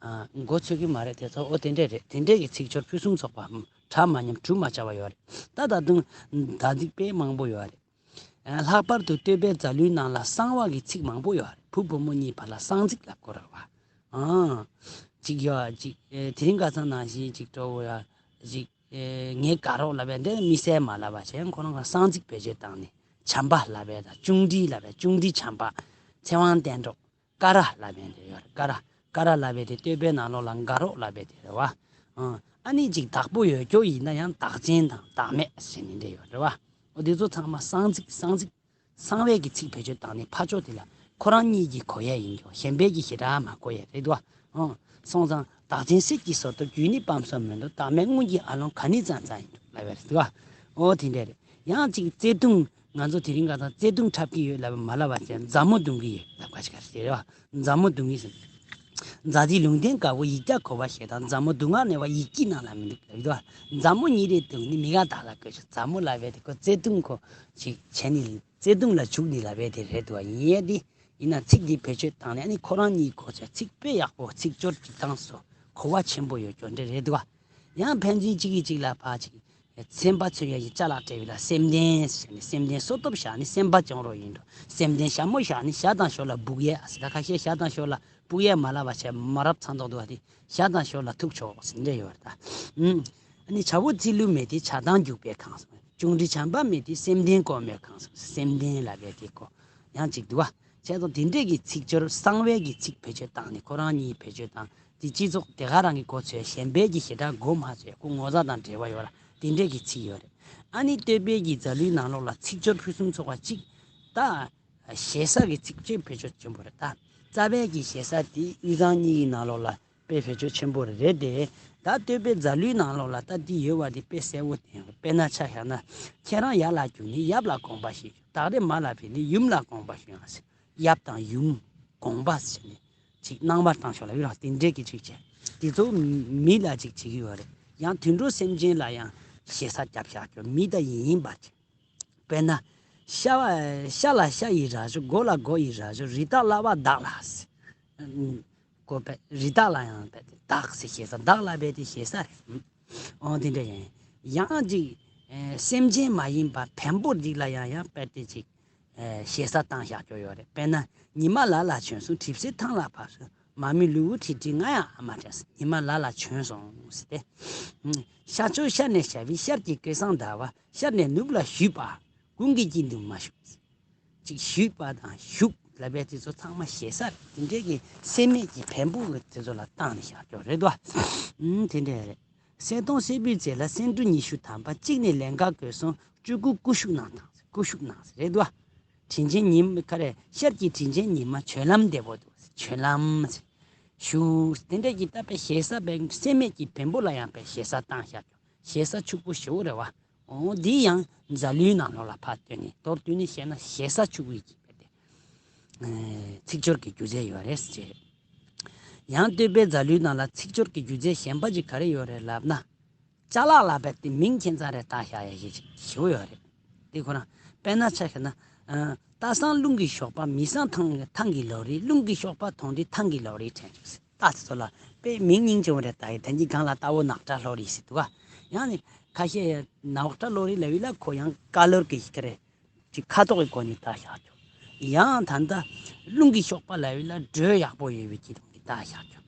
མགོ་ཚོས་ཀྱི་མ་རེད། དེ་ཚོ་ཨོ་དེ་འདྲས་རེད། དེ་འདྲས་ཀྱི་ཚིག་སྦྱོར་ཕུན་སུམ་ཚོགས་པ་གྲ་མ་ཉམས་གྲུ་མ་ཆག་པ་ཡོད་རེད། ད་ད་དུང་ད་ཚིག་དཔེ་མང་པོ་ཡོད་རེད། ལྷག་པར་དུ་སྟོད་པའི་རྫ་ལུའི་ནང་ལ་གསང་བ་གི་ཚིག་མང་པོ་ཡོད་རེད། བུ་བུ་མོ་གཉིས་བར་ལ་གསང་ཚིག་ལབ་དགོས་རེད་བ། ཨང་། ཅིག་ཡོད་ཅིག་དེ་རིང་ཁ་སང་ནང་བཞིན་ཅིག་སྤྲོ་བོ་ཡ་ཅིག་ངའི་དགའ་རོགས་ལབ་པའི་འདི་མི་གསལ་མ་ལབ་པ་བྱས་ཁོ་རང་ག་གསང་ཚིག་བེད་སྤྱོད་བཏང་ནས་བྱམས་པ་ལབ་པའི་དང་ཅུང་འདྲིས་ལབ་པའི་ཅུང་འདྲིས་བྱམས་པ། ཚེ་དབང་བསྟན་གྲོགས། ཀ་ར་ལབ་པའི་འདྲ་ཡོད་རེད། ཀ་ར། ཀ་ར་ལབ་པའི་དེ་སྟོད་པའི་ནང་ལོགས་ལ་དགའ་རོགས་ལབ་པའི་དེ་རེད་བ། ཨ་ནི་ཅིག་བདག་པོ་ཡོད་རྒྱུ་ཡིན་ན་ཡང་བདག་ཅན་དང་བདག་མེད་ཟེར་ནས་འདྲ་ཡོད་རེད་བ། འོ་དེ་ཚོ་ཚང་མ་གསང་ཚིག་གསང་ཚིག་གསང་བའི་གི་ཚིག་བེད་སྤྱོད་བཏང་ནས་ཕར་ཕྱོགས་དེ་ལ་ཁོ་རང་གཉིས་ཀྱིས་གོ་ཡས་ཡིན་རྒྱུ། གཞན་པའི་གི་ཞེ་དྲག་མ་གོ་ཡས་རེད་བ། ཨོ། སོང་ཙང་བདག་ཅན་གསེར་གྱི་ཟོ་ཏོ་རྒྱུས་ནི་སྤམ་སོ་མི་འདུག་བདག་མེད་སྔོན་གྱི་ཨ་ལོང་ག་ནི་ཙང་ཙང་ཡིན་འདུག་ལབ་པ་རེད་བ། ཨོ་དེ་འདྲ་རེད། ཡང་ཅིག་བརྩེ་དུང་། ང་ཚོ་དེ་རིང་ཁ་སང་བརྩེ་དུང་འཁྲབ་ཀྱི་ཡོད་ལབ་པ་མ་ལབ་པ་བྱས་མཛའ་མོ་བརྡུང་གི་ཡོད་ལབ་ཁ་ཅིག་ག་རེ་རེད་བ། མཛའ་མོ་བརྡུང་གི་ཟེར། མཛའ་བརྩེ་ལུང་བསྟན་དཀར་པོ་ཡིག་བརྒྱ་གོ་བ་ཞེས་དང་མཛའ་མོ་སྡུག་བསྔལ་གནས་པ་ཡིད་ཀྱི་ནང་ལ་མི་འདུག་ལབ་ཀྱི་འདུག་བ། མཛའ་མོ་གཉིས་རེ་བརྡུང་ནི་མི་དགའ་བདག་ལ་བཀོད་ཤོག་མཛའ་མོ་ལབ་པའི་དེ་ཁོ་བརྩེ་དུང་ཁོ་ཅིག་བྱས་ནི་བརྩེ་དུང་ལ་འཇུག་ནི་ལབ་པའི་དེ་རེད་འདུག་བ། ཡིན་ཡས་དེ་ཡིན་ན་ཚིག་འདི་བེད་སྤྱོད་བཏང་ནས་ཨ་ནི་ཁོ་རང་གཉིས་གོ་ཚོད་ཚིག་དཔེ་ཡག་པོ་ཚིག་སྦྱོར་གྱི་སྟངས་སུ་གོ་བ་ཆེན་པོ་ཡོད་སྐྱོ་འདྲ་རེད་འདུག་བ། ཡང་ཕན་ཚུན་གཅིག་གིས་གཅིག་ལ་ཕར་གཅིག་སེམས་པ་འཚོལ་ཡ་ཡི་ཅ་ལག་སྤྲད་པ་ལ་སེམས་ལྡན་ཟེར་ནས་སེམས་ལྡན་སོ་སྟོབས་བཞག་ནས་སེམས་པ་སྐྱོང་རོགས་ཡིན་འགྲོ། སེམས་ལྡན་ཞྭ་མོ་བཞག་ནས་ཞྭ་དང་ཞོ་ལ་སྦུག་ཡས་ཟེར། ད་ཁ་ཤས་ཞྭ་དང་ཞོ་ལ་སྦུག་ཡས་མ་ལབ་པ་བྱས་མ་རབས་ཚ་མདོག་འདུག་བ། དེ་ཞྭ་དང་ཞོ་ལ་ཐུག་ཆོག་ཟེར་འདྲ་ཡོད་རེད་ད། ཨུམ། ཨ་ནི་བྱ་བོ་རྩིས་ལུགས་མེད་དེ་བྱ་བཏང་རྒྱུག་པའི་ཁང་ཟེར། ཅུང་འདྲིས་བྱམས་པ་མེད་དེ་སེམས་ལྡན་སྐོར་མོའི་ཁང་ཟེར། སེམས་ལྡན་ལབ་པའི་དེ་སྐོར་ཡང་གཅིག་འདུག་བ། བྱས་ཙང་དེ་འདྲས་ཀྱི་ཚིག་སྦྱོར་གསང་བའི་གི་ཚིག་བེད་སྤྱོད་བཏང་ནས་ཁོ་རང་གཉིས་བེད་སྤྱོད་བཏང་། དེ་སྤྱི་ཚོགས་དེ་ག་རང་གི་གོ་ཚོད་གཞན་པའི་གི་ཞེ་དྲག་མགོ་མ་ཚོས་ཁོ་ངོ་ཚ་དང་འབྲེལ་བ་ཡོད་ར། དེ་འདྲས་ཀྱི་ཚིག་ཡོད་རེད། ཨ་ནི་སྟོད་པའི་གི་རྫ་ལུའི་ནང་ལོགས་ལ་ཚིག་སྦྱོར་ཕུན་སུམ་ཚོགས་པ་གཅིག་ད་ཞེ་ས་གི་ཚིག་སྦྱོར་བེད་སྤྱོད་ཆེན་པོ་རེད་ད། རྩ་བའི་གི་ཞེ་ས་དེ་དབུས་གཙང་གཉིས་ཀྱི་ནང་ལོགས་ལ་དཔེ་བེད་སྤྱོད་ཆེན་པོ་རེད་དེ། ད་སྟོད་པའི་རྫ་ལུའི་ནང་ལོགས་ལ་ད་འདི་ཡོད་པ་དེ་དཔེ་གསལ་པོ་བསྟན་ཡོད། དཔེར་ན་ཆ་བཞག་ན། ཁྱེད་རང་ཡར་ལ་རྒྱུག་ནས་ཡབ་ལ་དགོངས་པ་བཞེས། བདག་རེ་མར་ལ་ཕེབས་ནས་ཡུམ་ལ་དགོངས་པ་ཞུ་ཡང་ཟེར། ཡབ་དང་ཡུམ། དགོངས་པ་ཟེར་ནས་ཅིག་གནང་བ་བཏང་ཤོག་ལབ་ཡོད་ར། དེ་འདྲས་ཀྱི་ཅིག་བྱས། དེ་ཚོ་མི་ལ་ཅིག་བྱེད་ཀྱི་ཡོད་རེད། ཡང་དུད་འགྲོ་སེམས་ཅན་ལ་ཡང་ཞེ་ས་རྒྱབ་བཞག་ཀྱོ་མི་ད་ཡིན་ཡིན་པ་ཅིག་དཔེར་ན། ཤ་བ་ཤ་ལ་ཤ་ཡི་རྭ་ཅོ། མགོ་ལ་མགོ་ཡི་རྭ་ཅོ། རི་དྭགས་ལ་བ་བདག་ལ་ཟེར། ཨུམ། གོ་པས་རི་དྭགས་ལ་ཡང་བས་ཏེ་བདག་ཟེར་ཞེ་ས་བདག་ལ་བས་ཏེ་ཞེ་ས་རེད། ཨོ་དེ་འདྲ་ཡིན། ཡང་ཅིག་ཨེ་སེམས་ཅན་མ་ཡིན་པ་བེམ་པོ་རིགས་ལ་ཡང་ཡང་བས་ཏེ་ཅིག་ཨེ་ཞེ་ས་བཏང་བཞག་ཀྱོ་ཡོད་རེད། དཔེར་ན་ཉི་མ་ལ་ལ་བྱོན་སོང་། གྲིབ་སེལ་ཐང་ལ་བབས་སོང་། མ་རྨོས་ལུས་པོ་ཁྲིད་ཁྲིད་ང་ཡང་ཨ་མ་དྲན་སོང་། ཉི་མ་ལ་ལ་བྱོན་སོང་ཟེར་ཏེ། ཨུམ། ཤར་ཕྱོགས་ཤར་ནས་ཤར་བའི་ཤར་གྱི་སྐད་གསང་ཟླ་བ། ཤར་ནས་ནུབ་ལ་བཞུད་པ། དགུང་གི་དཀྱིལ་དུ་མ་བཞུགས། ཅིག་བཞུད་པ་དང་བཞུགས་ལབ་པའི་དེ་ཚོ་ཚང་མ་ཞེ་ས་རེད། དེ་འདྲའི་གི་སེམས་མེད་ཀྱི་བེམ་པོ་གི་དེ་ཚོ་ལ་བཏང་ནས་བཞག་ཀྱོག་རེད་དོ། ཨུམ་དེ་འདྲ་རེད། གསལ་སྟོང་སྲད་བུའི་རྩེ་ལ་སེང་འབྲུ་ཉི་ཤུ་ཐམ་པ། གཅིག་ནས་ལན་ཁ་བཀོད་སོང་། སྤྲུལ་སྐུ་སྐུ་བཞུགས་གནང་དང་སྐུ་བཞུགས་གནང་རེད་དོ། དྲིན་ཆེན་ཉི་མ་ཁ་རེ་ཤར་གྱི་དྲིན་ཆེན་ཉི་མ་སྤྱོད་ལམ་བདེ་པོ་འདུག་སྤྱོད་ལམ་ཞུ། དེ་འདྲ་གི་ད་དཔེ་ཞེ་ས་བེམ་སེམས་མེད་ཀྱི་བེམ་པོ་ལ་ཡང་དཔེ་ཞེ་ས་བཏང་བཞག་ཀྱོག་ཞེ་ས་ཕྱུག་པོ་ཞེ་པོ་རེད་བ། འོ་འདི་ཡང་རྫ་ལུའི་ནང་ལོགས་ལ་ཕར་བཏོན་ནས་མདོར་བསྡུས་ནས་བཤད་ན་ཞེ་ས་ཕྱུག་པོའི་གི་དཔེ་དེ། ཚིག་སྦྱོར་གྱི་སྒྱུ་རྩལ་ཡོད་རེད་ཟེར། ཡང་སྟོད་པའི་རྫ་ལུའི་ནང་ལ་ཚིག་སྦྱོར་གྱི་སྒྱུ་རྩལ་གཞན་པ་ཅིག་ག་རེ་ཡོད་རེད་ལབ་ན། ཅ་ལག་ལབ་པའི་དེ་མིང་ཁྱེད་ཚང་རེ་བཏགས་བཞག་ཡ་ཞིག་ཞེ་པོ་ཡོད་རེད། དེ་ཁོ་རང་དཔེར་ན་ཆ་བཞག་ན། རྟ་སང་རླུང་གིས་ཤོག་པ། མི་སང་ཐང་ཐང་གི་ལོ་རེད། རླུང་གིས་ཤོག་པ་ཐོང་དུས་ཐང་གི་ལོ་རེད་དྲན་བྱུང་ཟེར། རྟ་དེ་ཚོ་ལ་དཔེ་མིང་སྙིང་རྗེ་བོ་རེ་བཏགས་ཡོད། དོན་གྱི་སྒང་ལ་རྟ་བོ་ནག་ཁྲ་ལྷོ་རི་ཟེར་འདུག་ག་ཡང་ནི་ཁ་ཤས་ནག་ཁྲ་ལྷོ་རི་ལབ་ཡོད་ལ་ཁོ་ཡང་ཀ་ལོར་གྱི་ཞིག་རེད། ཅིག་ཁ་དོག་གི་སྒོ་ནས་བཏགས་བཞག་ཀྱོག་ཡང་ད་ལྟ་རླུང་གི་གཤོག་པ་ལབ་ཡོད་ལ་འགྲོས་ཡག་པོ་ཡོད་པའི་ཆེད་དུ་བཏགས་བཞག་ཀྱོག་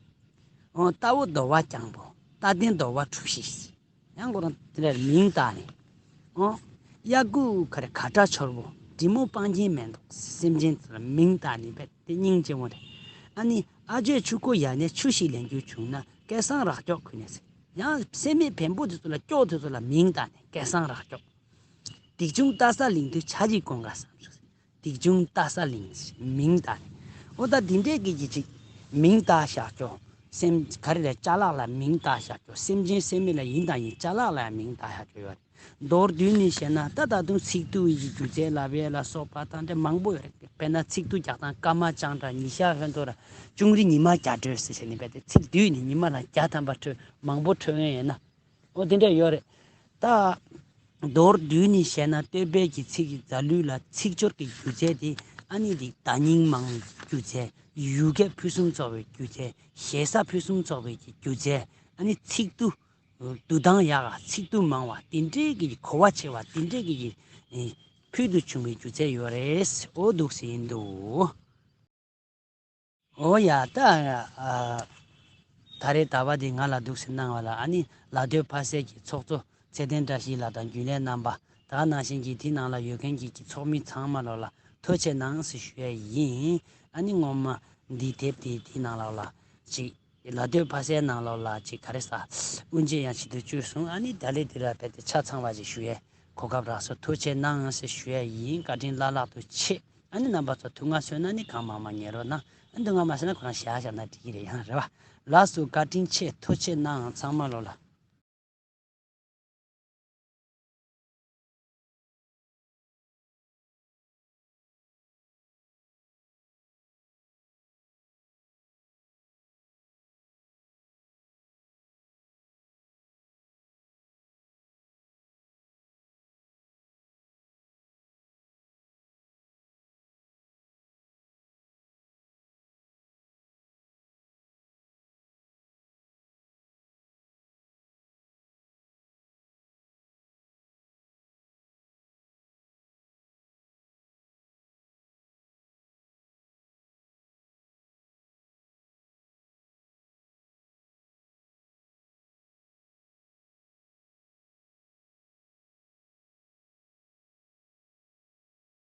འོ་རྟ་བོ་དོ་བ་རྐྱང་པོ། རྟ་ལྡན་དོ་བ་གྲུ་བཞི། ཡང་ཁོ་རང་དེ་འདྲ་མིང་བཏགས་ནས། ཨོ། གཡག་གུ་ག་རེ་ག་ཁྲ་ཆོར་བོ། འབྲི་མོ་སྤང་རྒྱན་མེ་ཏོག་སེམས་ཅན་ཚོ་ལ་མིང་བཏགས་ནས་བས་དེ་སྙིང་རྗེ་མོ་རེད། ཨ་ནི་ཨ་ཇོའི་ཆུ་ཁོ་ཡ་ནས་ཆུ་ཞིག་ལེན་རྒྱུ་བྱུང་ན་སྐལ་བཟང་རག་སྐྱོག་ཁུ་ནས་ཟེར། ཡང་སེམས་མེད་བེམ་པོ་དེ་ཚོ་ལ་སྐྱོག་དེ་ཚོ་ལ་མིང་བཏགས་ནས་སྐལ་བཟང་རག་སྐྱོག་སྡིག་ཆུང་ལྟ་ས་ལིང་དུ་ཆ་གཅིག་གོང་ག་བསམ་སོང་། སྡིག་ཆུང་ལྟ་ས་ལིང་མིང་བཏགས་ནས། ཨོ་ད་འདི་འདྲས་ཀྱི་གི་ཅིག་མིང་བཏགས་བཞག་ཀྱོ། སེམས་ག་རེ་རེད། ཅ་ལག་ལ་མིང་བཏགས་བཞག་ཀྱོ། སེམས་ཅན་སེམས་མེད་ལ་ཡིན་དང་ཡིན་ཅ་ལག་ལ་ཡང་མིང་བཏགས་བཞག་ཀྱོ་ཡོད་རེད། མདོར་བསྡུས་ནས་བཤད་ན་ད་ད་དུང་ཚིག་ཏུ་ཡི་སྒྱུ་རྩལ་ལབ་ཡས་ལ་སོགས་པ་དང་འདྲ་མང་པོ་ཡོད་རེད། དཔེར་ན་ཚིག་ཏུ་རྒྱག་སྟངས་སྐར་མ་བཅང་དྲ་ཉི་ཤར་ཧོན་ཏོ་ར་ཅུང་རི་ཉི་མ་རྒྱ་གྲོས་ཟེར་བྱས་ནས་བས་ཏེ་ཚིག་བསྡུས་ནས་ཉི་མ་ལ་བརྒྱ་ཐམ་པ་འཕྲོད་མང་པོ་འཕྲོད་ཡས་ཡིན་ན། ཨོ་དེ་འདྲ་ཡོད་རེད། ད། མདོར་བསྡུས་ནས་བཤད་ན་བསྟོད་པའི་གི་ཚིག་གི་རྫ་ལུས་ལ་ཚིག་སྦྱོར་གྱི་སྒྱུ་རྩལ་དེ་ཨ་ནི་དེ་བརྡ་རྙིང་མང་བའི་སྒྱུ་རྩལ། ཡུལ་སྐད་ཕུན་སུམ་ཚོགས་པའི་སྒྱུ་རྩལ། ཞེ་ས་ཕུན་སུམ་ཚོགས་པའི་གི་སྒྱུ་རྩལ། ཨ་ནི་ཚིག་ཏུ་བསྡུ་སྟངས་ཡག་ག་ཚིག་ཏུ་མང་བ་དེ་འདྲའི་གི་གོ་བ་ཆེ་བ་དེ་འདྲའི་གི་ཕུལ་དུ་བྱུང་བའི་སྒྱུ་རྩལ་ཡོད་རེད། ཨོ་འདུག་སེ་ཡིན་འདུག་ཨོ་ཡ་ད། ཨ། ད་རེས་ཟླ་བ་འདི་ང་ལ་འདུག་སེ་གནང་བ་ལ་ཨ་ནི་ལ་སྟོད་ཕ་སའི་གི་ཚོགས་གཙོ་ཚེ་བརྟན་བཀྲ་ཤིས་ལགས་དང་རྒྱུན་ལས་རྣམ་པ་ད་ག་ནང་བཞིན་གྱི་དེ་ནང་ལ་ཡོད་མཁན་གྱི་གི་ཚོགས་མི་ཚང་མ་ལོ་ལ་ཐུགས་རྗེ་གནང་ཟེར་ཞུ་ཡས་ཡིན། ཨ་ནི་ངོ་མ་འདི་དེབ་དེ་དེ་ནང་ལོ་ལ་ཅིག་ལ་སྟོད་ཕ་སའི་ནང་ལོ་ལ་ཅིག་ག་རེ་ཟ་དབུ་འབྱེད་ཡང་བྱེད་དུ་བཅུག་སོང་། ཨ་ནི་ད་ལས་དེ་ལ་བལྟས་ཏེ་ཆ་ཚང་བ་ཅིག་ཞུ་ཡས་གོ་སྐབས་རག་སོང་། ཐུགས་རྗེ་གནང་ཟེར་ཞུ་ཡས་ཡིན། བཀའ་དྲིན་བླ་ལྷག་ཏུ་ཆེ། ཨ་ནི་རྣམ་པ་ཚོ་ཐུགས་མངའ་གསོས་ན་ནི་གང་མང་མང་ཉན་རོགས་གནང་། ཨ་ནི་ཐུགས་མངའ་མ་གསོས་ན་ཁོ་རང་བཞག་བཞག་ན་འགྲིག་གི་རེད། ཡང་རེད་བ། ལགས་སོ། བཀའ་དྲིན་ཆེ། ཐུགས་རྗེ་གནང་ཚང་མ་ལོ་ལ།